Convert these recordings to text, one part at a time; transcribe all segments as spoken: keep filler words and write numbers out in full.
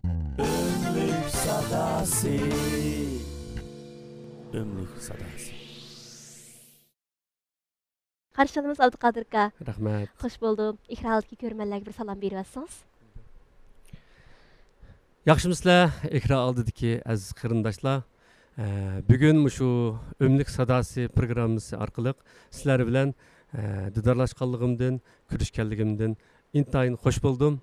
ئۆملۈك ساداسى. ئۆملۈك ساداسى. قارشى ئالىمىز ئابدۇقادىر ئاكا. رەھمەت. خوش بولدۇم. ئېكران ئالدىدىكى كۆرۈرمەنلەرگە بىر سالام بېرىۋەتسىڭىز. ياخشىمۇسىلەر، ئېكران ئالدىدىكى ئەزىز قېرىنداشلار؟ ئە، بۈگۈن مۇشۇ ئۆملۈك ساداسى پروگراممىسى ئارقىلىق سىلەر بىلەن، ئە، دىدارلاشقانلىقىمدىن، كۆرۈشكەنلىكىمدىن ئىنتايىن خوش بولدۇم.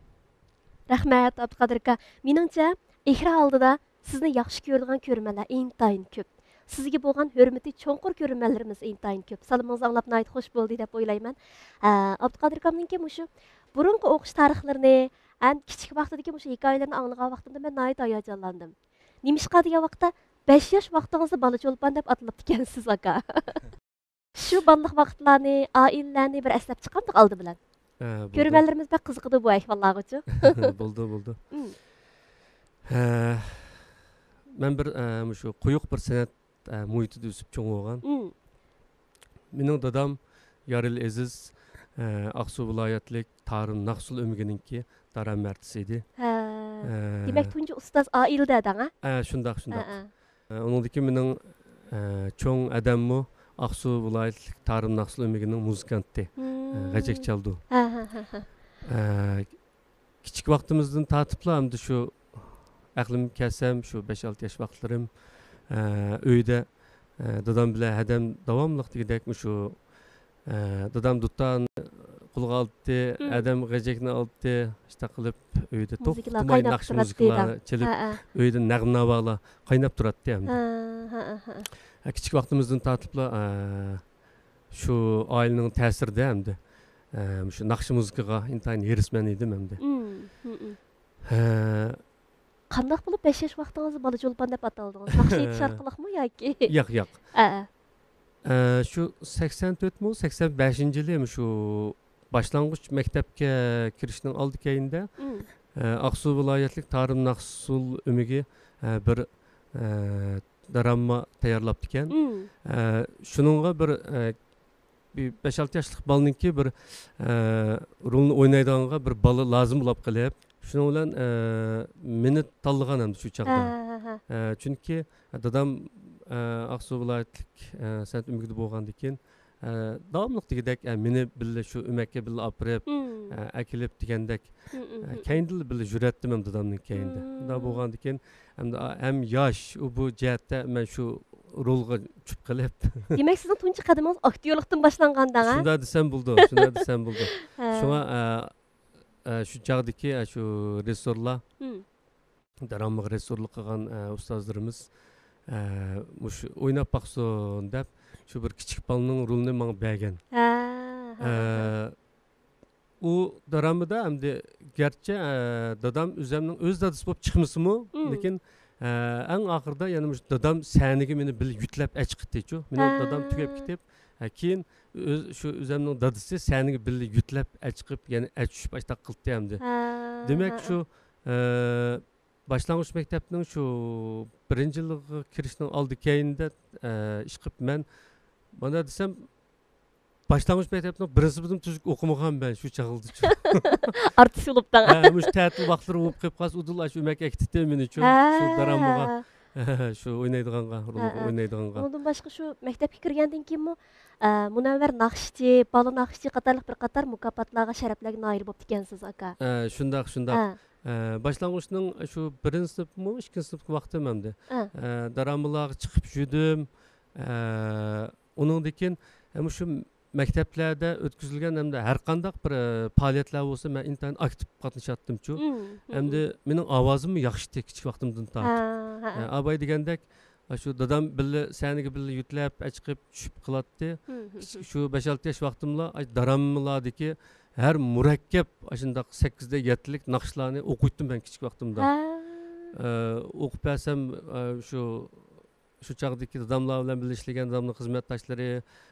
رەھمەت، ئابدۇقادىر ئاكا. مېنىڭچە، ئېكران ئالدىدا سىزنى ياخشى كۆرىدىغان كۆرۈرمەنلەر ئىنتايىن كۆپ. سىزگە بولغان ھۆرمىتى چوڭقۇر كۆرۈرمەنلىرىمىز ئىنتايىن كۆپ. سالىمىڭىزنى ئاڭلاپ ناھايىتى خوش بولدى دەپ ئويلايمەن. ئە، ئابدۇقادىر ئاكامنىڭكى مۇشۇ بۇرۇنقى ئوقۇش تارىخلىرىنى ھەم كىچىك ۋاقتىدىكى مۇشۇ ھېكايىلەرنى ئاڭلىغان ۋاقتىمدا مەن ناھايىتى ھاياجانلاندىم. نېمىشقا دېگەن ۋاقىتتا، «بەش ياش ۋاقتىڭىزدا بالا چولپان» دەپ ئاتىلىپتىكەنسىز، ئاكا. شۇ بالىلىق ۋاقىتلارنى، ئائىلىلەرنى بىر ئەسلەپ چىقامدۇق ئالدى بىلەن؟ ھە، بولدى. كۆرۈرمەنلىرىمىز بەك قىزىقىدۇ بۇ ئەھۋاللارغىچۇ. بولدى، بولدى. ئۇم. ھە، مەن بىر، ئە، مۇشۇ قويۇق بىر سەنئەت، ئە، مۇھىتىدا ئۆسۈپ چوڭ بولغان. ئۇم. مېنىڭ دادام يارىلى ئەزىز، ئە، ئاقسۇ ۋىلايەتلىك تارىم ناخشىسۇل ئۆمىكىنىڭكى دارامى ئارتىسى ئىدى. ھە. ئە. دېمەك، تۇنجى ئۇستاز ئائىلىدە دەڭ، ھە؟ ئە، شۇنداق، شۇنداق. ھە، ھە. ئە، ئۇنىڭدىن كېيىن مېنىڭ، ئە، چوڭ ھەدەممۇ ئاقسۇ ۋىلايەتلىك تارىم ناخشىسۇل ئۆمىكىنىڭ مۇزىكانتى. ئە، مم. غەجەك چالىدۇ. ھە، ھە، ھە، ھە. ئە، كىچىك ۋاقتىمىزدىن تارتىپلا ئەمدى شۇ ئەقلىم كەلسەم، شۇ بەش-ئالتە ياش ۋاقىتلىرىم، ئە، ئۆيدە، ئە، دادام بىلەن ھەدەم داۋاملىق دېگۈدەك مۇشۇ، ئە، دادام دۇتارنى قولىغا ئالاتتى، مم. ھەدەم غەجەكنى ئالاتتى، شۇنداق قىلىپ ئۆيدە مۇزىكىلار توختىماي قايناپ ناخشا تۇراتتى مۇزىكىلار دەڭ. چېلىپ، ھە، ھە. ئۆيدە نەغمە ناۋالار قايناپ تۇراتتى ئەمدى. ھە، ھە، ھە، ھە. ئە، كىچىك ۋاقتىمىزدىن تارتىپلا، ئە، شۇ ئائىلىنىڭ تەسىرىدە ئەمدى، ئە، مۇشۇ ناخشا مۇزىكىغا ئىنتايىن ھېرىسمەن ئىدىم ئەمدى. مم، مم، مم. ھە، قانداق بولۇپ بەش ياش ۋاقتىڭىزدا بالا چولپان دەپ ئاتالدىڭىز؟ ناخشا ئېيتىش ئارقىلىقمۇ ياكى؟ ياق، ياق. ئە، ئە. ئە، شۇ سەكسەن تۆتمۇ، سەكسەن بەشىنچى يىلى مۇشۇ باشلانغۇچ مەكتەپكە كىرىشنىڭ ئالدى كەينىدە، مم. ئە، ئاقسۇ ۋىلايەتلىك تارىم ناخشىسۇل ئۆمىكى، ئە، بىر، ئە، دىراما تەييارلاپتىكەن. مم. ئە، شۇنىڭغا بىر، ئە، بىر بەش-ئالتە ياشلىق بالىنىڭكى بىر، ئە، رولىنى ئوينايدىغانغا بىر بالا لازىم بولاپ قېلىپ، شۇنىڭ بىلەن، ئە، مېنى تاللىغان ئەمدى شۇ چاغدا. ھە، ھە، ھە. ئە، چۈنكى دادام، ئە، ئاقسۇ ۋىلايەتلىك، ئە، سەنئەت ئۆمىكىدە بولغاندىكىن، ئە، داۋاملىق دېگۈدەك، ئە، مېنى بىللە شۇ ئۆمەككە بىللە ئاپىرىپ، مم. ئە، ئەكېلىپ دېگەندەك، مم، مم، ئە، مم. كەينىدىلا بىللە يۈرەتتىم ھەم دادامنىڭ كەينىدە. مم. شۇنداق بولغاندىكىن، ئەمدى، ئا، ھەم ياش، ئۇ بۇ جەھەتتە مەن شۇ رولغا چۈشۈپ قېلىپ. دېمەك، سىزنىڭ تۇنجى قەدىمىڭىز ئاكتيورلۇقتىن باشلانغان دەڭ، ھە؟ شۇنداق دېسەم بولىدۇ، شۇنداق دېسەم بولىدۇ. ھە. شۇڭا، ئە، ئە، شۇ چاغدىكى، ئە، شۇ رېژىسسورلار، مم. دىرامىغا رېژىسسورلۇق قىلغان، ئە، ئۇستازلىرىمىز، ئە، مۇشۇ ئويناپ باقسۇن دەپ، شۇ بىر كىچىك بالىنىڭ رولىنى ماڭا بەرگەن. ھە، ھە، ئە، ھە. ئۇ دىرامىدا ئەمدى گەرچە، ئە، دادام ئۆزەمنىڭ ئۆز دادىسى بولۇپ چىقمىسىمۇ، مم. لېكىن، ئە، ئەڭ ئاخىرىدا يەنە مۇشۇ دادام سەھنىگە مېنى بىللە يۈدلەپ ئەچىقىتتىچۇ. مېنىڭ ھە. دادام تۈگەپ كېتىپ، ئە، كېيىن ئۆز، شۇ ئۆزەمنىڭ دادىسى سەھنىگە بىللە يۈدلەپ ئەچىقىپ، يەنە ئەچۈشۈپ ئاشتاق قىلتى ئەمدى. ھە، دېمەك، ھە، شۇ، ھە. ئە، باشلانغۇچ مەكتەپنىڭ شۇ بىرىنچى يىلىغا كىرىشنىڭ ئالدى كەينىدە، ئە، ئىشقىپ مەن مانا دېسەم، باشلانغۇچ مەكتەپنىڭ بىرىنچى سىنىپىدىمۇ تۈزۈك ئوقۇمىغان مەن شۇ چاغلىدىچۇ. ئارتىس بولۇپتىڭ. ھە، مۇشۇ تەتىل ۋاقىتلىرى بولۇپ قېلىپ قالسا، ئۇدۇل ئاشۇ ئۆمەك ئەكېتىتتى مېنىچۇ. ھە. شۇ دىرامىغا. شۇ ئوينايدىغانغا، رولغا ھە، ھە. ئوينايدىغانغا. ئۇنىڭدىن باشقا شۇ مەكتەپكە كىرگەندىن كېيىنمۇ، ئە، مۇنەۋۋەر ناخشىچى، بالا ناخشىچى قاتارلىق بىر قاتار مۇكاپاتلارغا، شەرەپلەرگە نائىل بوپتىكەنسىز، ئاكا. ئە، شۇنداق، شۇنداق. ھە. ئە، باشلانغۇچنىڭ شۇ بىرىنچى سىنىپمۇ، ئىككىنچى سىنىپقى ۋاقتىم ئەمدى. ھە. ئە، دىرامىلارغا چىقىپ يۈردۈم. ئە، ئۇنىڭدىن كېيىن، ئە، مۇشۇ مەكتەپلەردە ئۆتكۈزۈلگەن ھەمدە ھەر قانداق بىر، ئە، پائالىيەتلەر بولسا، مەن ئىنتايىن ئاكتىپ قاتنىشاتتىمچۇ. مم، مم، ئەمدى مم. مېنىڭ ئاۋازىممۇ ياخشىتى كىچىك ۋاقتىمدىن تارتىپ. ھە، ھە، ھە. ئە، ئاباي دېگەندەك، ئاشۇ دادام بىللە سەھنىگە بىللە يۆتلەپ، ئەچىقىپ چۈشۈپ قالاتتى. مم، مم، كىچىك، مم. شۇ بەش-ئالتە ياش ۋاقتىملا، ئاي، دىرامىلاردىكى ھەر مۇرەككەپ ئاشۇنداق سەككىزدە يەتتىلىك ناخشىلارنى ئوقۇيتتۇم مەن كىچىك ۋاقتىمدا. ھە. ئە، ئوقۇپ بەرسەم، ئە، شۇ شۇ چاغدىكى داداملار بىلەن بىللە ئىشلىگەن دادامنىڭ خىزمەتداشلىرى،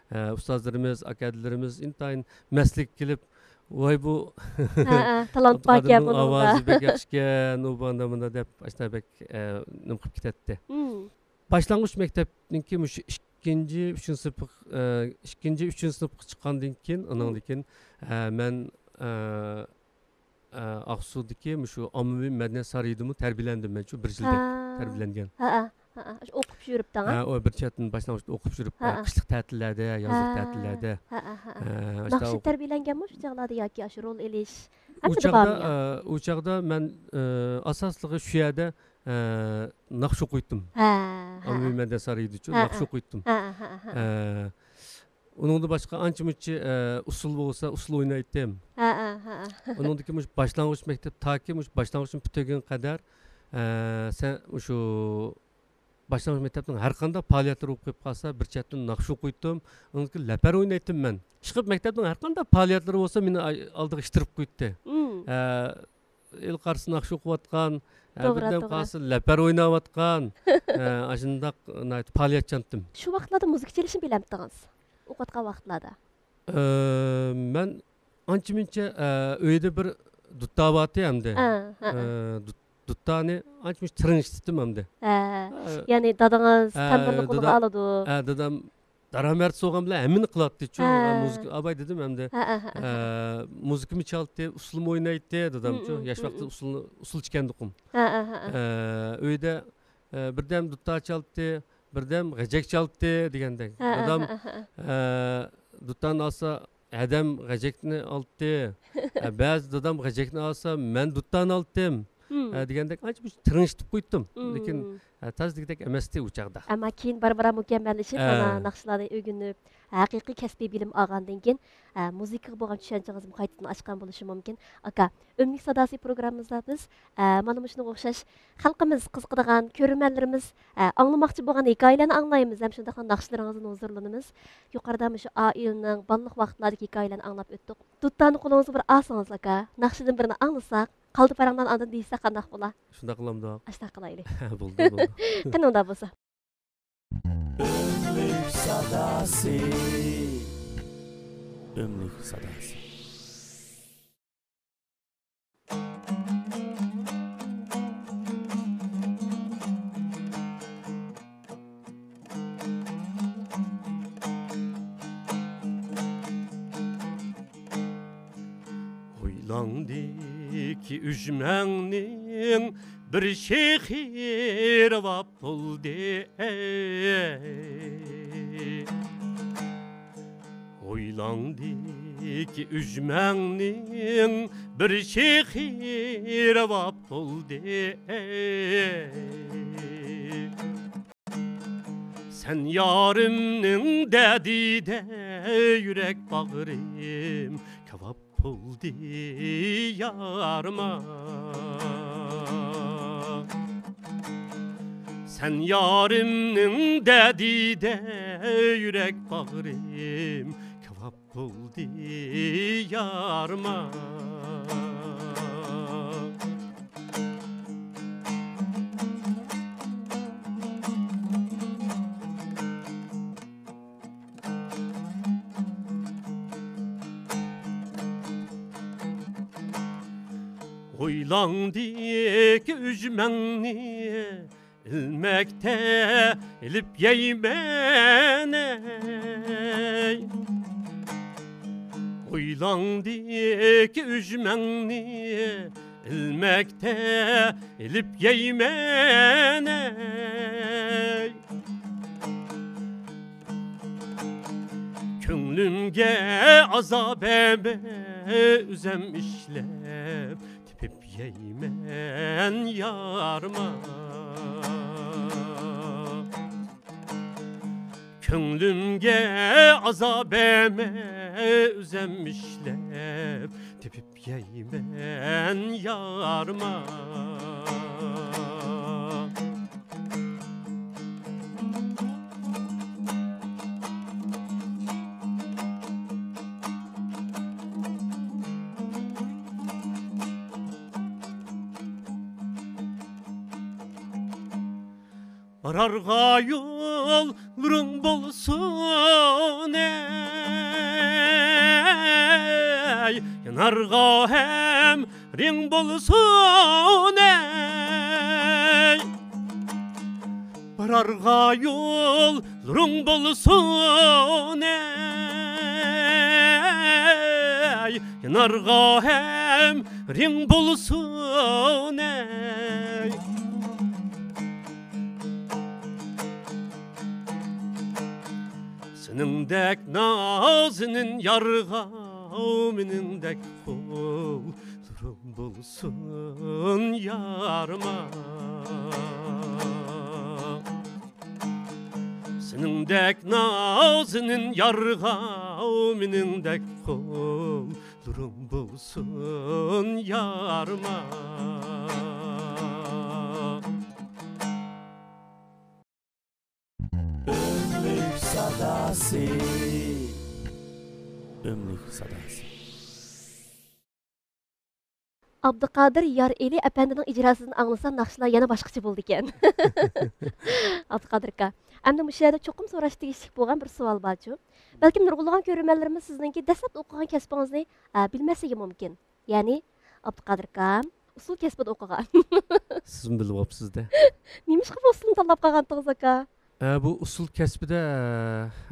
ئە، ئۇستازلىرىمىز، ئاكا-ھەدىلىرىمىز ئىنتايىن مەستلىككە كېلىپ، «ۋاي، بۇ ھە، ھە، تالانت باركەن ئابدۇقادىرنىڭ بۇنىڭدا.» ئاۋازى بەك ياخشىكەن، ئۇ بۇ ئاندا مۇندا دەپ، ئاشۇنداق بەك، ئە، نېمە قىلىپ كېتەتتى. مم. باشلانغۇچ مەكتەپنىڭكى مۇشۇ ئىككىنچى، ئۈچىنچى سىنىپ، ئە، ئىككىنچى، ئۈچىنچى سىنىپقا چىققاندىن كېيىن، مم. ئانىڭدىن كېيىن، ئە، مەن، ئە، ئە، ئاقسۇدىكى مۇشۇ ئاممىۋى مەدەنىيەت سارىيىدىمۇ تەربىيەلەندىم مەن، شۇ بىر يىلدەك ھە. تەربىيەلەنگەن. ھە، ھە، ھە، ھە. شۇ ئوقۇپ يۈرۈپتىڭ، ھە؟ ھە، ئۇ بىر چەتتىن باشلانغۇچتا ئوقۇپ يۈرۈپ، ھە، ھە، ھە. قىشلىق تەتىللەردە، يازلىق ھە. تەتىللەردە. ھە، ھە، ھە، ھە. ئە، ناخشا ئاشتا ئوق- تەربىيەلەنگەنمۇ شۇ چاغلاردا ياكى ئاشۇ رول ئېلىش؟ ئۇ ھەممىدە چاغدا، بارمۇ يا؟ ئە، ئۇ چاغدا مەن، ئە، ئاساسلىقى شۇ يەردە، ئە، ناخشا ئوقۇيتتۇم. ھە، ھە. ئاممىۋى مەدەنىيەت سارىيىدىچۇ ھە، ناخشا ھە. ئوقۇيتتۇم. ھە، ھە، ھە، ھە. ئە، ئۇنىڭدىن باشقا ئانچە مۇنچە، ئە، ئۇسسۇل بولسا، ئۇسسۇل ئوينايتتىم. ھە، ھە، ھە. ئۇنىڭدىن كېيىن مۇشۇ باشلانغۇچ مەكتەپ، تاكى مۇشۇ باشلانغۇچنى پۈتتۈرگەن قەدەر، ئە، سەن مۇشۇ باشلانغۇچ مەكتەپنىڭ ھەر قانداق پائالىيەتلىرى بولۇپ قېلىپ قالسا، بىر چەتتىن ناخشا ئوقۇيتتۇم، ئۇنىڭدىن كېيىن لەپەر ئوينايتتىم مەن. ئىشقىلىپ مەكتەپنىڭ ھەر قانداق پائالىيەتلىرى بولسا، مېنى ئاي-، ئالدىغا ئىتتىرىپ قوياتتى. مم. ئە، ئېلى قارىسا ناخشا ئوقۇۋاتقان، ئە، توغرا، بىردەم توغرا. قارىسا لەپەر ئويناۋاتقان، ئە، ئاشۇنداق ناھايىتى پائالىيەتچانتىم. شۇ ۋاقىتلاردا مۇزىكا چېلىشنى بىلەمتىڭىز؟ ئوقۇۋاتقان ۋاقىتلاردا؟ ئە، مەن ئانچە مۇنچە، ئە، ئۆيدە بىر دۇتتا بارتى ئەمدى. ئە، ھە، ھە. ئە، دۇت-، دۇتتانى ئانچە مۇنچە تىرىنچىتتىم ئەمدى. ھە. ئە، يەنى دادىڭىز ھە، تەمبۇرنى قولىغا دادا-، ئالىدۇ. ھە، دادام دارامەت سوغان بىلەن ھەممىنى قىلاتتىچۇ. ھە. مۇزىكا، ئاباي دېدىم ئەمدى. ھە، ھە، ھە، ھە. ئە، مۇزىكىمۇ چالتى، ئۇسسۇلمۇ ئوينايتتى دادامچۇ. مم، مم، ياش مم، ۋاقتىدا مم. ئۇسسۇلنى، ئۇسسۇلچىكەندۇقۇم. ھە، ھە، ھە، ھە. ئە، ئۆيدە، ئە، بىردەم دۇتتا چالتى، بىردەم غەجەك چالتى دېگەندەك. ھە، ھە، دادام، ھە، ھە، ھە. ئە، دۇتتانى ئالسا، ھەدەم غەجەكنى ئالتتى. ئە، بەزى دادام غەجەكنى ئالسا، مەن دۇتتانى ئالتتىم. مم. ئە، دېگەندەك ئانچە مۇنچە تىرىنچىتىپ قويتتۇم. مم. لېكىن، ئە، تازا دېگۈدەك ئەمەستى ئۇ چاغدا. ئەمما كېيىن بارا-بارا مۇكەممەللىشىپ، ئە. مانا ناخشىلارنى ئۆگىنىپ، ھەقىقىي كەسپىي بىلىم ئالغاندىن كېيىن، ئە، مۇزىكىغا بولغان چۈشەنچىڭىزمۇ قايتىدىن ئاشقان بولۇشى مۇمكىن. ئاكا، ئۈملۈك ساداسى پروگراممىمىزدا بىز، ئە، مانا مۇشۇنىڭغا ئوخشاش خەلقىمىز، قىزىقىدىغان كۆرۈرمەنلىرىمىز، ئە، ئاڭلىماقچى بولغان ھېكايىلەرنى ئاڭلايمىز ھەم شۇنداقلا ناخشىلىرىڭىزدىن ھۇزۇرلىنىمىز. يۇقىرىدا مۇشۇ ئائىلىنىڭ بالىلىق ۋاقىتلاردىكى ھېكايىلەرنى ئاڭلاپ ئۆتتۇق. دۇتتانى قولىڭىزغا بىر ئالسىڭىز، ئاكا، ناخشىدىن بىرنى ئاڭلىساق، قالدى پاراڭلارنى ئاندىن دېيىشسەك قانداق بولا؟ شۇنداق قىلامدۇق؟ ئاشۇنداق قىلايلى. بولدى، بولدى. قېنى ئۇنداق بولسا. ئۆملۈك ساداسى. ئۆملۈك ساداسى. ھويلاڭدىكى ئۈجمەڭنىڭ بىر شېخى راۋاب بولدى، ئەي. ھويلاڭدىكى ئۈجمەڭنىڭ بىر شېخى راۋاب بولدى، ئەي. سەن يارىمنىڭ دەردىدە يۈرەك باغرىم كاۋاپ بولدى يارىما. سەن يارىمنىڭ دەردىدە يۈرەك باغرىم كاۋاپ بولدى يارىما. ھويلاڭدىكى ئۈجمەڭنى ئىلمەكتە ئېلىپ يەيمەن ئەي. ھويلاڭدىكى ئۈجمەڭنى ئىلمەكتە ئېلىپ يەيمەن ئەي. كۆڭلۈمگە ئازاب بەرمە، ئۆزەم ئىشلەپ تېپىپ يەيمەن يارىما. كۆڭلۈمگە ئازاب بەرمە، ئۆزەم ئىشلەپ تېپىپ يەيمەن يارىما. بارارغا يوللىرىڭ بولسۇن ئەي، يانارغا ئەمرىڭ بولسۇن ئەي. بارارغا يوللىرىڭ بولسۇن ئەي، نارغا ھەمرىڭ بولسۇن ئەي. سېنىڭدەك نازىنىن يارغا، مېنىڭدەك قۇللىرىم بولسۇن يارىما. سېنىڭدەك نازىنىن يارغا، مېنىڭدەك قۇللىرىم بولسۇن يارىما. ئۆملۈك ساداسى. ئۆملۈك ساداسى. ئابدۇقادىر يار ئېلى ئەپەندىنىڭ ئىجراسىدىن ئاڭلىسا، ناخشىلار يەنە باشقىچە بولىدىكەن. ئابدۇقادىر ئاكا، ئەمدى مۇشۇ يەردە چوقۇم سوراشقا تېگىشلىك بولغان بىر سوئال بارچۇ. بەلكىم نۇرغۇنلىغان كۆرۈرمەنلىرىمىز سىزنىڭكى دەسلەپتە ئوقۇغان كەسپىڭىزنى، ئە، بىلمەسلىكى مۇمكىن. يەنى، ئابدۇقادىر ئاكام ئۇسسۇل كەسپىدە ئوقۇغان. سىزمۇ بىلىۋاپسىز-دە. نېمىشقا بۇ ئۇسسۇلنى تاللاپ قالغانتىڭىز، ئاكا؟ ئە، بۇ ئۇسسۇل كەسپىدە،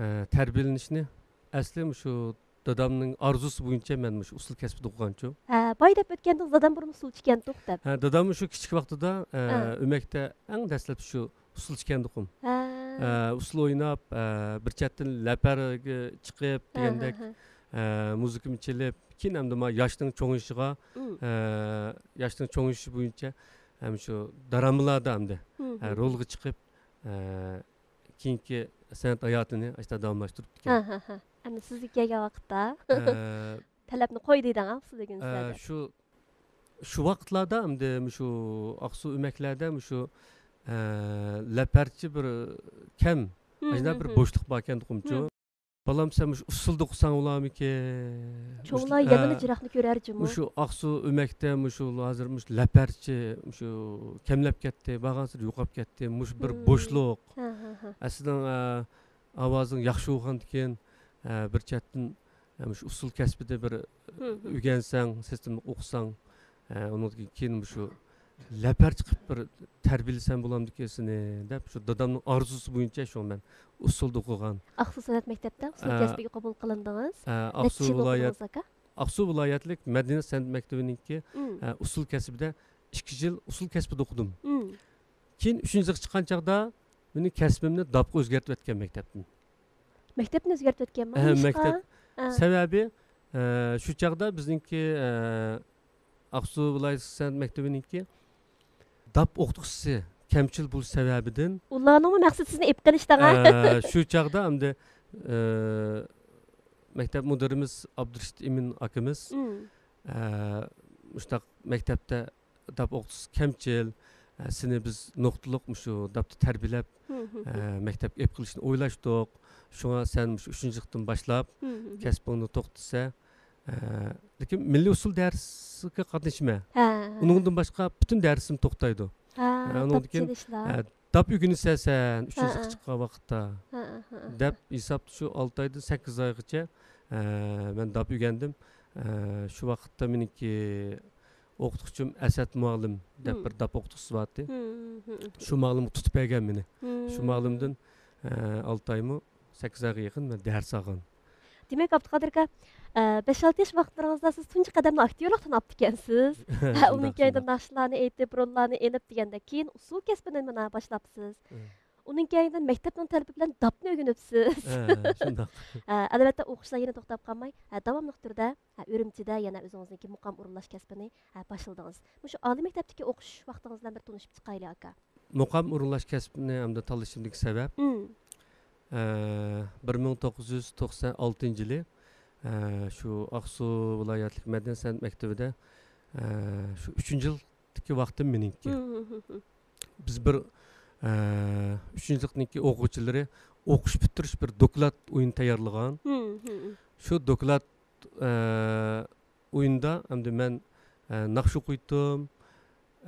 ئە، تەربىيەلىنىشنى ئەسلى مۇشۇ دادامنىڭ ئارزۇسى بويىچە مەن مۇشۇ ئۇسسۇل كەسپىدە ئوقۇغانچۇ. ھە، باي دەپ ئۆتكەندىڭىز، دادام بۇرۇن ئۇسسۇلچى ئىكەنتۇق دەپ. ھە، دادام مۇشۇ كىچىك ۋاقتىدا، ئە، ئە. ئۆمەكتە ئەڭ دەسلەپ شۇ ئۇسسۇلچى ئىكەنتۇقۇم. ھە. ئە، ئۇسسۇل ئويناپ، ئە، بىر چەتتىن لەپەرگە چىقىپ ھە، دېگەندەك، ھە، ھە. ئە، مۇزىكىمنى چېلىپ، كېيىن ئەمدى ما ياشنىڭ چوڭىيىشىغا، ئۇم. ئە، ياشنىڭ چوڭىيىشى بويىچە ھەم شۇ دىرامىلاردا ئەمدى، ھە، ھە، ھە. رولغا چىقىپ، ئە، كېيىنكى سەنئەت ھاياتىنى ئاشۇنداق داۋاملاشتۇرۇپتىكەن. ھە، ھە، ھە. ئەمدى سىزگە كەلگەن ۋاقىتتا ئە، تەلەپنى قوي دەيدىغان ئۇسسۇل ئۆگىنىشلەردە. ئە، شۇ، شۇ ۋاقىتلاردا ئەمدى مۇشۇ ئاقسۇ ئۆمەكلەردە مۇشۇ، ئە، لەپەرچى بىر كەم، ھە، ئاشۇنداق ھە، بىر ھە. بوشلۇق باركەن تۇقۇمچۇ. ھە. بالام، سەن مۇشۇ ئۇسسۇلدا ئوقۇساڭ بولامىكىن؟ چوڭلار مۇشۇ، يەنىلا ئە، جىراقنى كۆرەر جۇمۇ. مۇشۇ ئاقسۇ ئۆمەكتە مۇشۇ ھازىر مۇشۇ لەپەرچى، مۇشۇ كەملەپ كەتتى، بارغانسېرى يوقاپ كەتتى. مۇشۇ بىر ھە. بوشلۇق. ھە، ھە، ھە. ئە، سېنىڭ، ئە، ئاۋازىڭ ياخشى بولغاندىكىن، ئە، بىر چەتتىن، ئە، مۇشۇ ئۇسسۇل كەسپىدە بىر ھە، ھە. ئۆگەنسەڭ، سىستېمىلىق ئوقۇساڭ، ئە، ئۇنىڭدىن كېيىن مۇشۇ لەپەرچى قىلىپ بىر تەربىيەلىسەم بولامدىكىن سېنى دەپ، شۇ دادامنىڭ ئارزۇسى بويىچە شۇ مەن ئۇسسۇلدا ئوقۇغان. ئاقسۇ سەنئەت مەكتەپتە ئۇسسۇل ئە، كەسپىگە قوبۇل قىلىندىڭىز. ئە، نەچچە ئاقسۇ يىل ۋىلايەت، ئوقۇدىڭىز، ئاكا؟ ئاقسۇ ۋىلايەتلىك مەدەنىيەت سەنئەت مەكتىۋىنىڭكى، ئۇم. ئە، ئۇسسۇل كەسپىدە ئىككى يىل ئۇسسۇل كەسپىدە ئوقۇدۇم. ئۇم. كېيىن ئۈچىنچى سىنىپقا چىققان چاغدا مېنىڭ كەسپىمنى داپقا ئۆزگەرتىۋەتكەن مەكتەپتىن. مەكتەپنى ئۆزگەرتىۋەتكەنمۇ؟ ھە، نېمىشقا؟ مەكتەپ. ھە. سەۋەبى، ئە، شۇ چاغدا بىزنىڭكى، ئە، ئاقسۇ ۋىلايەت سەنئەت مەكتىۋىنىڭكى داپ ئوقۇتقۇچىسى كەمچىل بولۇش سەۋەبىدىن ئۇلارنىڭمۇ مەقسىتى سىزنى ئېلىپ قېلىشتىغان. ئە، شۇ چاغدا ئەمدى، ئە، مەكتەپ مۇدىرىمىز ئابدۇرېشىت ئىمىن ئاكىمىز، ئۇم. ئە، مۇشۇنداق مەكتەپتە داپ ئوقۇتقۇچىسى كەمچىل، ئە، سېنى بىز نۇقتىلىق مۇشۇ داپتا تەربىيەلەپ، ھە، ھە، ھە. ئە، مەكتەپكە ئېلىپ قېلىشنى ئويلاشتۇق. شۇڭا سەن مۇشۇ ئۈچىنچى سىنىپتىن باشلاپ ھە، ھە، ھە. كەسپىڭنى توختىسە، ئە، لېكىن مىللىي ئۇسسۇل دەرسىگە قاتنىشىمەن. ھە، ھە. ئۇنىڭدىن باشقا پۈتۈن دەرسىم توختايدۇ. ھە، ھە، ئۇنىڭدىن داپ كېيىن، چېلىشلار. ھە، داپ ئۆگىنىسەن سەن، ھە، ئۈچىنچى سىنىپقا ھە. چىققان ۋاقىتتا، ھە، ھە، ھە، ھە. دەپ ھېسابتا شۇ ئالتە ئايدىن سەككىز ئايغىچە، ئە، مەن داپ ئۆگەندىم. ئە، شۇ ۋاقىتتا مېنىڭكى ئوقۇتقۇچىم ئەسەت مۇئەللىم دەپ ھىم. بىر داپ ئوقۇتقۇچىسى بارتى. ھىم، ھىم، ھىم. شۇ مۇئەللىمگە تۇتۇپ بەرگەن مېنى. ھىم. شۇ مۇئەللىمدىن، ئە، ئالتە ئايمۇ، سەككىز ئايغا يېقىن مەن دەرس ئالغان. دېمەك، ئابدۇقادىر ئاكا، ئە، بەش-ئالتە ياش ۋاقىتلىرىڭىزدا سىز تۇنجى قەدەمنى ئاكتيورلۇقتىن ئاپتىكەنسىز. ھە، ئۇنىڭ شۇنداق، كەينىدىن شۇنداق. ناخشىلارنى ئېيتىپ، روللارنى ئېلىپ دېگەندەك، كېيىن ئۇسسۇل كەسپىنى مانا باشلاپسىز. ھە. ئۇنىڭ كەينىدىن مەكتەپنىڭ تەلىپى بىلەن داپنى ئۆگىنىپسىز. ھە، شۇنداق. ھە، ئەلۋەتتە، ئوقۇشلار يەنە توختاپ قالماي، ھە، داۋاملىق تۈردە، ھە، ئۈرۈمچىدە يەنە ئۆزىڭىزنىڭكى مۇقام ئورۇنلاش كەسپىنى، ھە، باشلىدىڭىز. مۇشۇ ئالىي مەكتەپتىكى ئوقۇش ۋاقتىڭىز بىلەن بىر تونۇشۇپ چىقايلى، ئاكا. مۇقام ئورۇنلاش كەسپىنى ئەمدى تاللىشىمدىكى سەۋەب، ئۇم. ئە، بىر مىڭ توققۇز يۈز توقسان ئالتىنچى يىلى، ئە، شۇ ئاقسۇ ۋىلايەتلىك مەدەنىيەت سەنئەت مەكتىۋىدە، ئە، شۇ ئۈچىنچى يىلدىكى ۋاقتىم مېنىڭكى. ھىم، ھىم، ھىم، ھىم. بىز بىر، ئە، ئۈچىنچى سىنىپنىڭكى ئوقۇغۇچىلىرى ئوقۇش پۈتتۈرۈش بىر دوكلات ئويۇنى تەييارلىغان. ھىم، ھىم، ھىم. شۇ دوكلات، ئە، ئويۇندا ئەمدى مەن، ئە، ناخشا ئوقۇيتتۇم،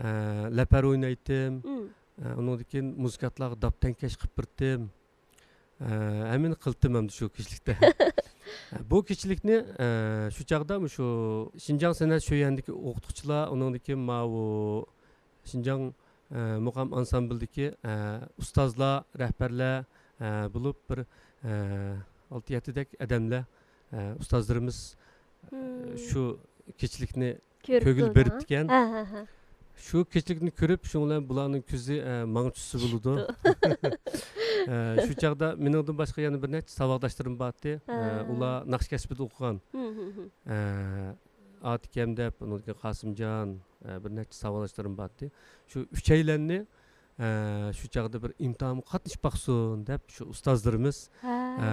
ئە، لەپەر ئوينايتتىم، ھىم. ئە، ئۇنىڭدىن كېيىن مۇزىكانتلارغا داپ تەڭكەش قىلىپ بېرىتتىم. ئە، ھەممىنى قىلتىم ئەمدى شۇ كېچىلىكتە. بۇ كېچىلىكنى، ئە، شۇ چاغدا مۇشۇ شىنجاڭ سەنئەت شۆيۈەنىدىكى ئوقۇتقۇچىلار، ئۇنىڭدىن كېيىن ماۋۇ شىنجاڭ، ئە، مۇقام ئانسامبىلدىكى، ئە، ئۇستازلار، رەھبەرلەر، ئە، بولۇپ بىر، ئە، ئالتە يەتتىدەك ئادەملەر، ئە، ئۇستازلىرىمىز، شۇ كېچىلىكنى كۆگىلى بېرىپتىكەن. شۇ كېچىلىكنى كۆرۈپ، شۇنىڭ بىلەن بۇلارنىڭ كۆزى، ئە، ماڭا چۈشسە بولىدۇ. ئە، شۇ چاغدا مېنىڭدىن باشقا يەنە بىر نەچچە ساۋاقداشلىرىم بارتى. ئە، ئۇلار ناخشا كەسپىدە ئوقۇغان. ئە، ئاتىكەم دەپ، ئۇنىڭدىن كېيىن قاسىمجان، ئە، بىر نەچچە ساۋاقداشلىرىم بارتى. شۇ ئۈچەيلەننى، ئە، شۇ چاغدا بىر ئىمتىھانغا قاتنىشىپ باقسۇن دەپ، شۇ ئۇستازلىرىمىز، ئە،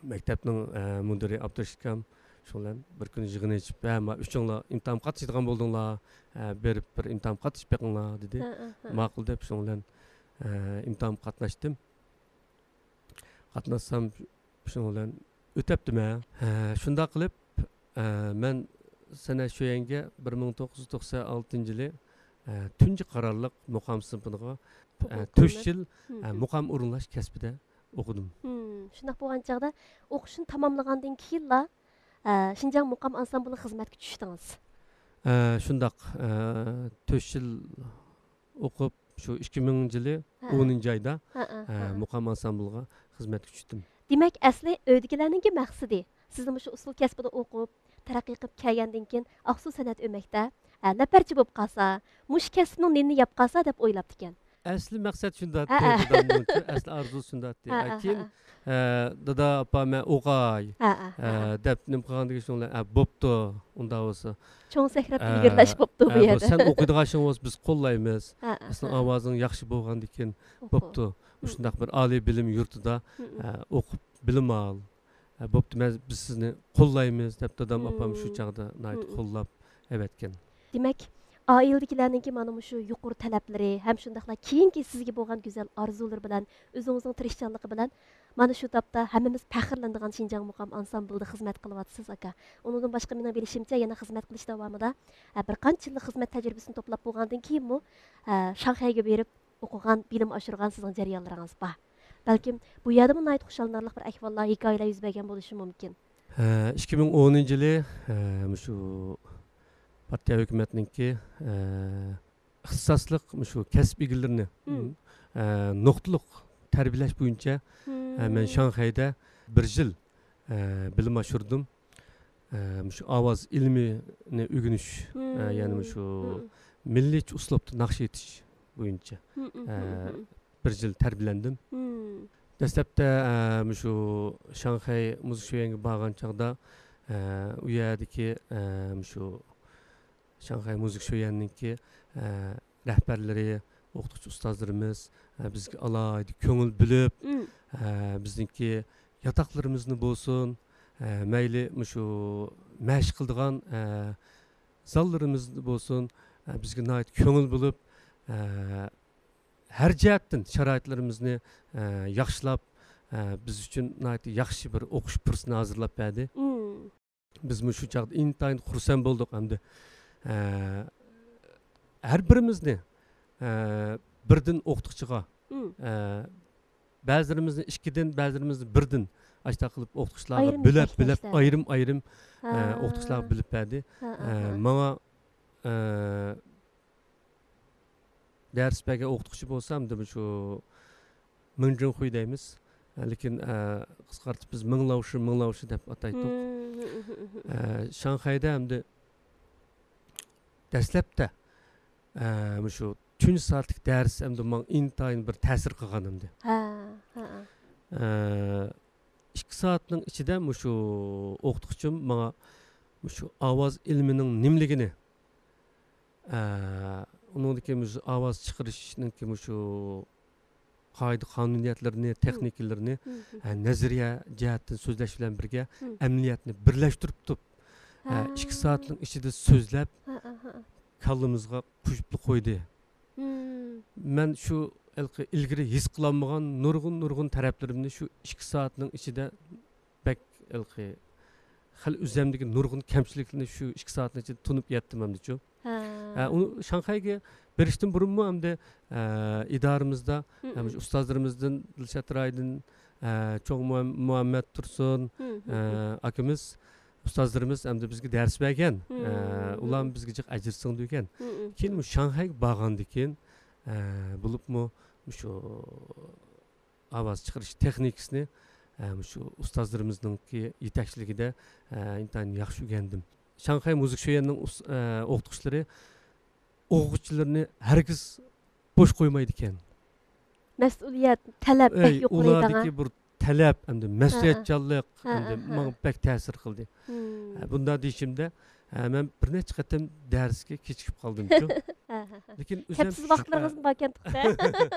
مەكتەپنىڭ، ئە، مۇدىرى ئابدۇرېشىت ئاكام، شۇنىڭ بىلەن بىر كۈنى يىغىن ئېچىپ، ھە، ما ئۈچۈڭلار ئىمتىھانغا قاتنىشىدىغان بولدۇڭلار، ھە، بېرىپ بىر ئىمتىھانغا قاتنىشىپ بېقىڭلار، دېدى. ماقۇل دەپ، شۇنىڭ بىلەن، ئە، ئىمتىھانغا قاتناشتىم. قاتناشسام، شۇنىڭ بىلەن ئۆتەپتىمەن. ھە، شۇنداق قىلىپ، ئە، مەن سەنئەت شۆيەنگە بىر مىڭ توققۇز يۈز توقسەن ئالتىنچى يىلى، ئە، تۇنجى قارارلىق مۇقام سىنىپىغا، ئە، تۆت يىل، ئە، مۇقام ئورۇنلاش كەسپىدە ئوقۇدۇم. شۇنداق بولغان چاغدا ئوقۇشنى تاماملىغاندىن كېيىنلا، ئە، شىنجاڭ مۇقام ئانسامبىلىغا خىزمەتكە چۈشتىڭىز. ئە، شۇنداق، ئە، تۆت يىل ئوقۇپ، شۇ ئىككى مىڭىنچى يىلى ئونىنچى ئايدا، ئە، مۇقام ئانسامبىلغا خىزمەتكە چۈشتۈم. دېمەك، ئەسلى ئۆيدىكىلەرنىڭكى مەقسىتى، سىزنى مۇشۇ ئۇسسۇل كەسپىدە ئوقۇپ، تەرەققىي قىلىپ كەلگەندىن كېيىن، ئاقسۇ سەنئەت ئۆمەكتە، ئە، نەپەرچى بولۇپ قالسا، مۇشۇ كەسىپنىڭ نېنىنى يەپ قالسا دەپ ئويلاپتىكەن. ئەسلى مەقسەت شۇنداق ئەتتى، دادامنىڭچۇ، ئەسلى ئارزۇسى شۇنداق ئەتتى. كېيىن، ئە، دادا، ئاپا، مەن ئوقاي، ئە، دەپ نېمە قىلغاندىن كېيىن شۇنىڭ بىلەن، ئە، بوپتۇ، ئۇنداق بولسا. چوڭ سەھرەپ ئە، ئىلگىرىلەش بوپتۇ بۇ ئە، يەردە. سەن ئوقۇيدىغان ئىشىڭ بولسا بىز قوللايمىز. ئە، ئە، سېنىڭ ئاۋازىڭ ياخشى بولغاندىكىن بوپتۇ. مۇشۇنداق بىر ئالىي بىلىم يۇرتىدا، ئە، ئوقۇپ بىلىم ئال. ئە، بوپتۇ، مەن، بىز سىزنى قوللايمىز دەپ دادام، ئاپام شۇ چاغدا ناھايىتى قوللاپ ئەۋەتكەن. دېمەك، ئائىلىدىكىلەرنىڭكى مانا مۇشۇ يۇقىرى تەلەپلىرى ھەم شۇنداقلا كېيىنكى سىزگە بولغان گۈزەل ئارزۇلىرى بىلەن، ئۆزىڭىزنىڭ تىرىشچانلىقى بىلەن مانا شۇ تاپتا ھەممىمىز پەخىرلىنىدىغان شىنجاڭ مۇقام ئانسامبىلدا خىزمەت قىلىۋاتىسىز، ئاكا. ئۇنىڭدىن باشقا، مېنىڭ بىلىشىمچە، يەنە خىزمەت قىلىش داۋامىدا، ئە، بىر قانچە يىللىق خىزمەت تەجرىبىسىنى توپلاپ بولغاندىن كېيىنمۇ، ئە، شاڭخەيگە بېرىپ ئوقۇغان، بىلىم ئاشۇرغان سىزنىڭ جەريانلىرىڭىز بار. بەلكىم بۇ يەردىمۇ ناھايىتى خۇشاللىنارلىق بىر ئەھۋاللار، ھېكايىلەر يۈز بەرگەن بولۇشى مۇمكىن. ھە، ئىككى مىڭ ئونىنچى يىلى، ھە، مۇشۇ پارتىيە ھۆكۈمەتنىڭكى، ھە، ئىختىساسلىق مۇشۇ كەسىپ ئىگىلىرىنى، ھە، نۇقتىلىق تەربىيەلەش بويىچە، ھە، مەن شاڭخەيدە بىر يىل، ھە، بىلىم ئاشۇردۇم. ھە، مۇشۇ ئاۋاز ئىلمىنى ئۆگىنىش، ھە، يەنى مۇشۇ مىللىيچە ئۇسلۇبتا ناخشا ئېيتىش بويىچە، ھە، بىر يىل تەربىيەلەندىم. دەسلەپتە، ھە، مۇشۇ شاڭخەي مۇزىكا شۆيەنگە بارغان چاغدا، ھە، ئۇ يەردىكى، ھە، مۇشۇ شاڭخەي مۇزىكا شۆيەننىڭكى، ئە، رەھبەرلىرى، ئوقۇتقۇچى ئۇستازلىرىمىز، ئە، بىزگە ئالاھىدە كۆڭۈل بۆلۈپ، ئە، بىزنىڭكى ياتاقلىرىمىزنى بولسۇن، ئە، مەيلى مۇشۇ مەشىق قىلىدىغان، ئە، زاللىرىمىزنى بولسۇن، ئە، بىزگە ناھايىتى كۆڭۈل بۆلۈپ، ئە، ھەر جەھەتتىن شارائىتلىرىمىزنى، ئە، ياخشىلاپ، ئە، بىز ئۈچۈن ناھايىتى ياخشى بىر ئوقۇش پۇرسىتىنى ھازىرلاپ بەردى. بىزمۇ شۇ چاغدا ئىنتايىن خۇرسەن بولدۇق ئەمدى. ئە، ھەر بىرىمىزنى، ئە، بىردىن ئوقۇتقۇچىغا، ئە، بەزىلىرىمىزنى ئىككىدىن، بەزىلىرىمىزنى بىردىن ئاشۇنداق قىلىپ ئوقۇتقۇچىلارغا بۆلەپ، بۆلەپ، ئايرىم، ئايرىم، ئە، ئوقۇتقۇچىلارغا بۆلۈپ بەردى. ئە، ماڭا، ئە، دەرس بەرگەن ئوقۇتقۇچى بولسا، ئەمدى شۇ مىڭجىڭخۇي دەيمىز. لېكىن، ئە، قىسقارتىپ بىز مىڭلاۋشى، مىڭلاۋشى دەپ ئاتايتتۇق. ئە، شاڭخەيدە ئەمدى دەسلەپتە، ئە، مۇشۇ تۈنۈگۈن سائەتلىك دەرس ئەمدى ماڭا ئىنتايىن بىر تەسىر قىلغان ئەمدى. ئە، ئىككى سائەتنىڭ ئىچىدە مۇشۇ ئوقۇتقۇچىم ماڭا مۇشۇ ئاۋاز ئىلمىنىڭ نېمىلىكىنى، ئە، ئۇنىڭدىكى مۇشۇ ئاۋاز چىقىرىشنىڭكى مۇشۇ قائىدە قانۇنىيەتلىرىنى، تېخنىكىلىرىنى، ئە، نەزەرىيە جەھەتتىن سۆزلەش بىلەن بىرگە ئەمەلىيەتنى بىرلەشتۈرۈپ تۇرۇپ، ئە، ئىككى سائەتنىڭ ئىچىدە سۆزلەپ، كاللىمىزغا قۇيۇپلا قويدى. مەن شۇ ھېلىقى ئىلگىرى ھېس قىلالمىغان نۇرغۇن، نۇرغۇن تەرەپلىرىمنى شۇ ئىككى سائەتنىڭ ئىچىدە بەك ھېلىقى خېلى ئۆزۈمدىكى نۇرغۇن كەمچىلىكلەرنى شۇ ئىككى سائەتنىڭ ئىچىدە تونۇپ يەتتىم ئەمدىچۇ. ھە. ھە، ئۇ شاڭخەيگە بېرىشتىن بۇرۇنمۇ ئەمدى، ئە، ئىدارىمىزدا، مم، ئە، مۇشۇ ئۇستازلىرىمىزدىن دىلشات رايدىن، ئە، چوڭ مۇھەم-، مۇھەممەت تۇرسۇن، مم، ئە، مم، ئاكىمىز، ئۇستازلىرىمىز ئەمدى بىزگە دەرس بەرگەن. مم، ئە، مم، ئۇلارمۇ بىزگە جىق ئەجىر سىڭدۈرگەن. مم، مم. كېيىن مۇشۇ شاڭخەيگە بارغاندىن كېيىن، ئە، بولۇپمۇ مۇشۇ ئاۋاز چىقىرىش تېخنىكىسىنى، ئە، مۇشۇ ئۇستازلىرىمىزنىڭكى يېتەكچىلىكىدە، ئە، ئىنتايىن ياخشى ئۆگەندىم. شاڭخەي مۇزىكا شۆيۈەننىڭ ئۇس-، ئە، ئوقۇتقۇچىلىرى ئوقۇغۇچىلىرىنى ھەرگىز بوش قويمايدىكەن. مەسئۇلىيەت، تەلەپ بەك يۇقىرى ئۇلاردىكى بىر تەلەپ، ئەمدى مەسئۇلىيەتچانلىق، ھە، ئەمدى ھە، ھە. ماڭا بەك تەسىر قىلدى. ھە، بۇنداق دېيىشىمدە، ھە، مەن بىر نەچچە قېتىم دەرسكە كېچىكىپ قالدىمچۇ. ھە، ھە، ھە. لېكىن ئۆزۈم كەپسىز ۋاقىتلىرىڭىزمۇ باركەن تۇختا.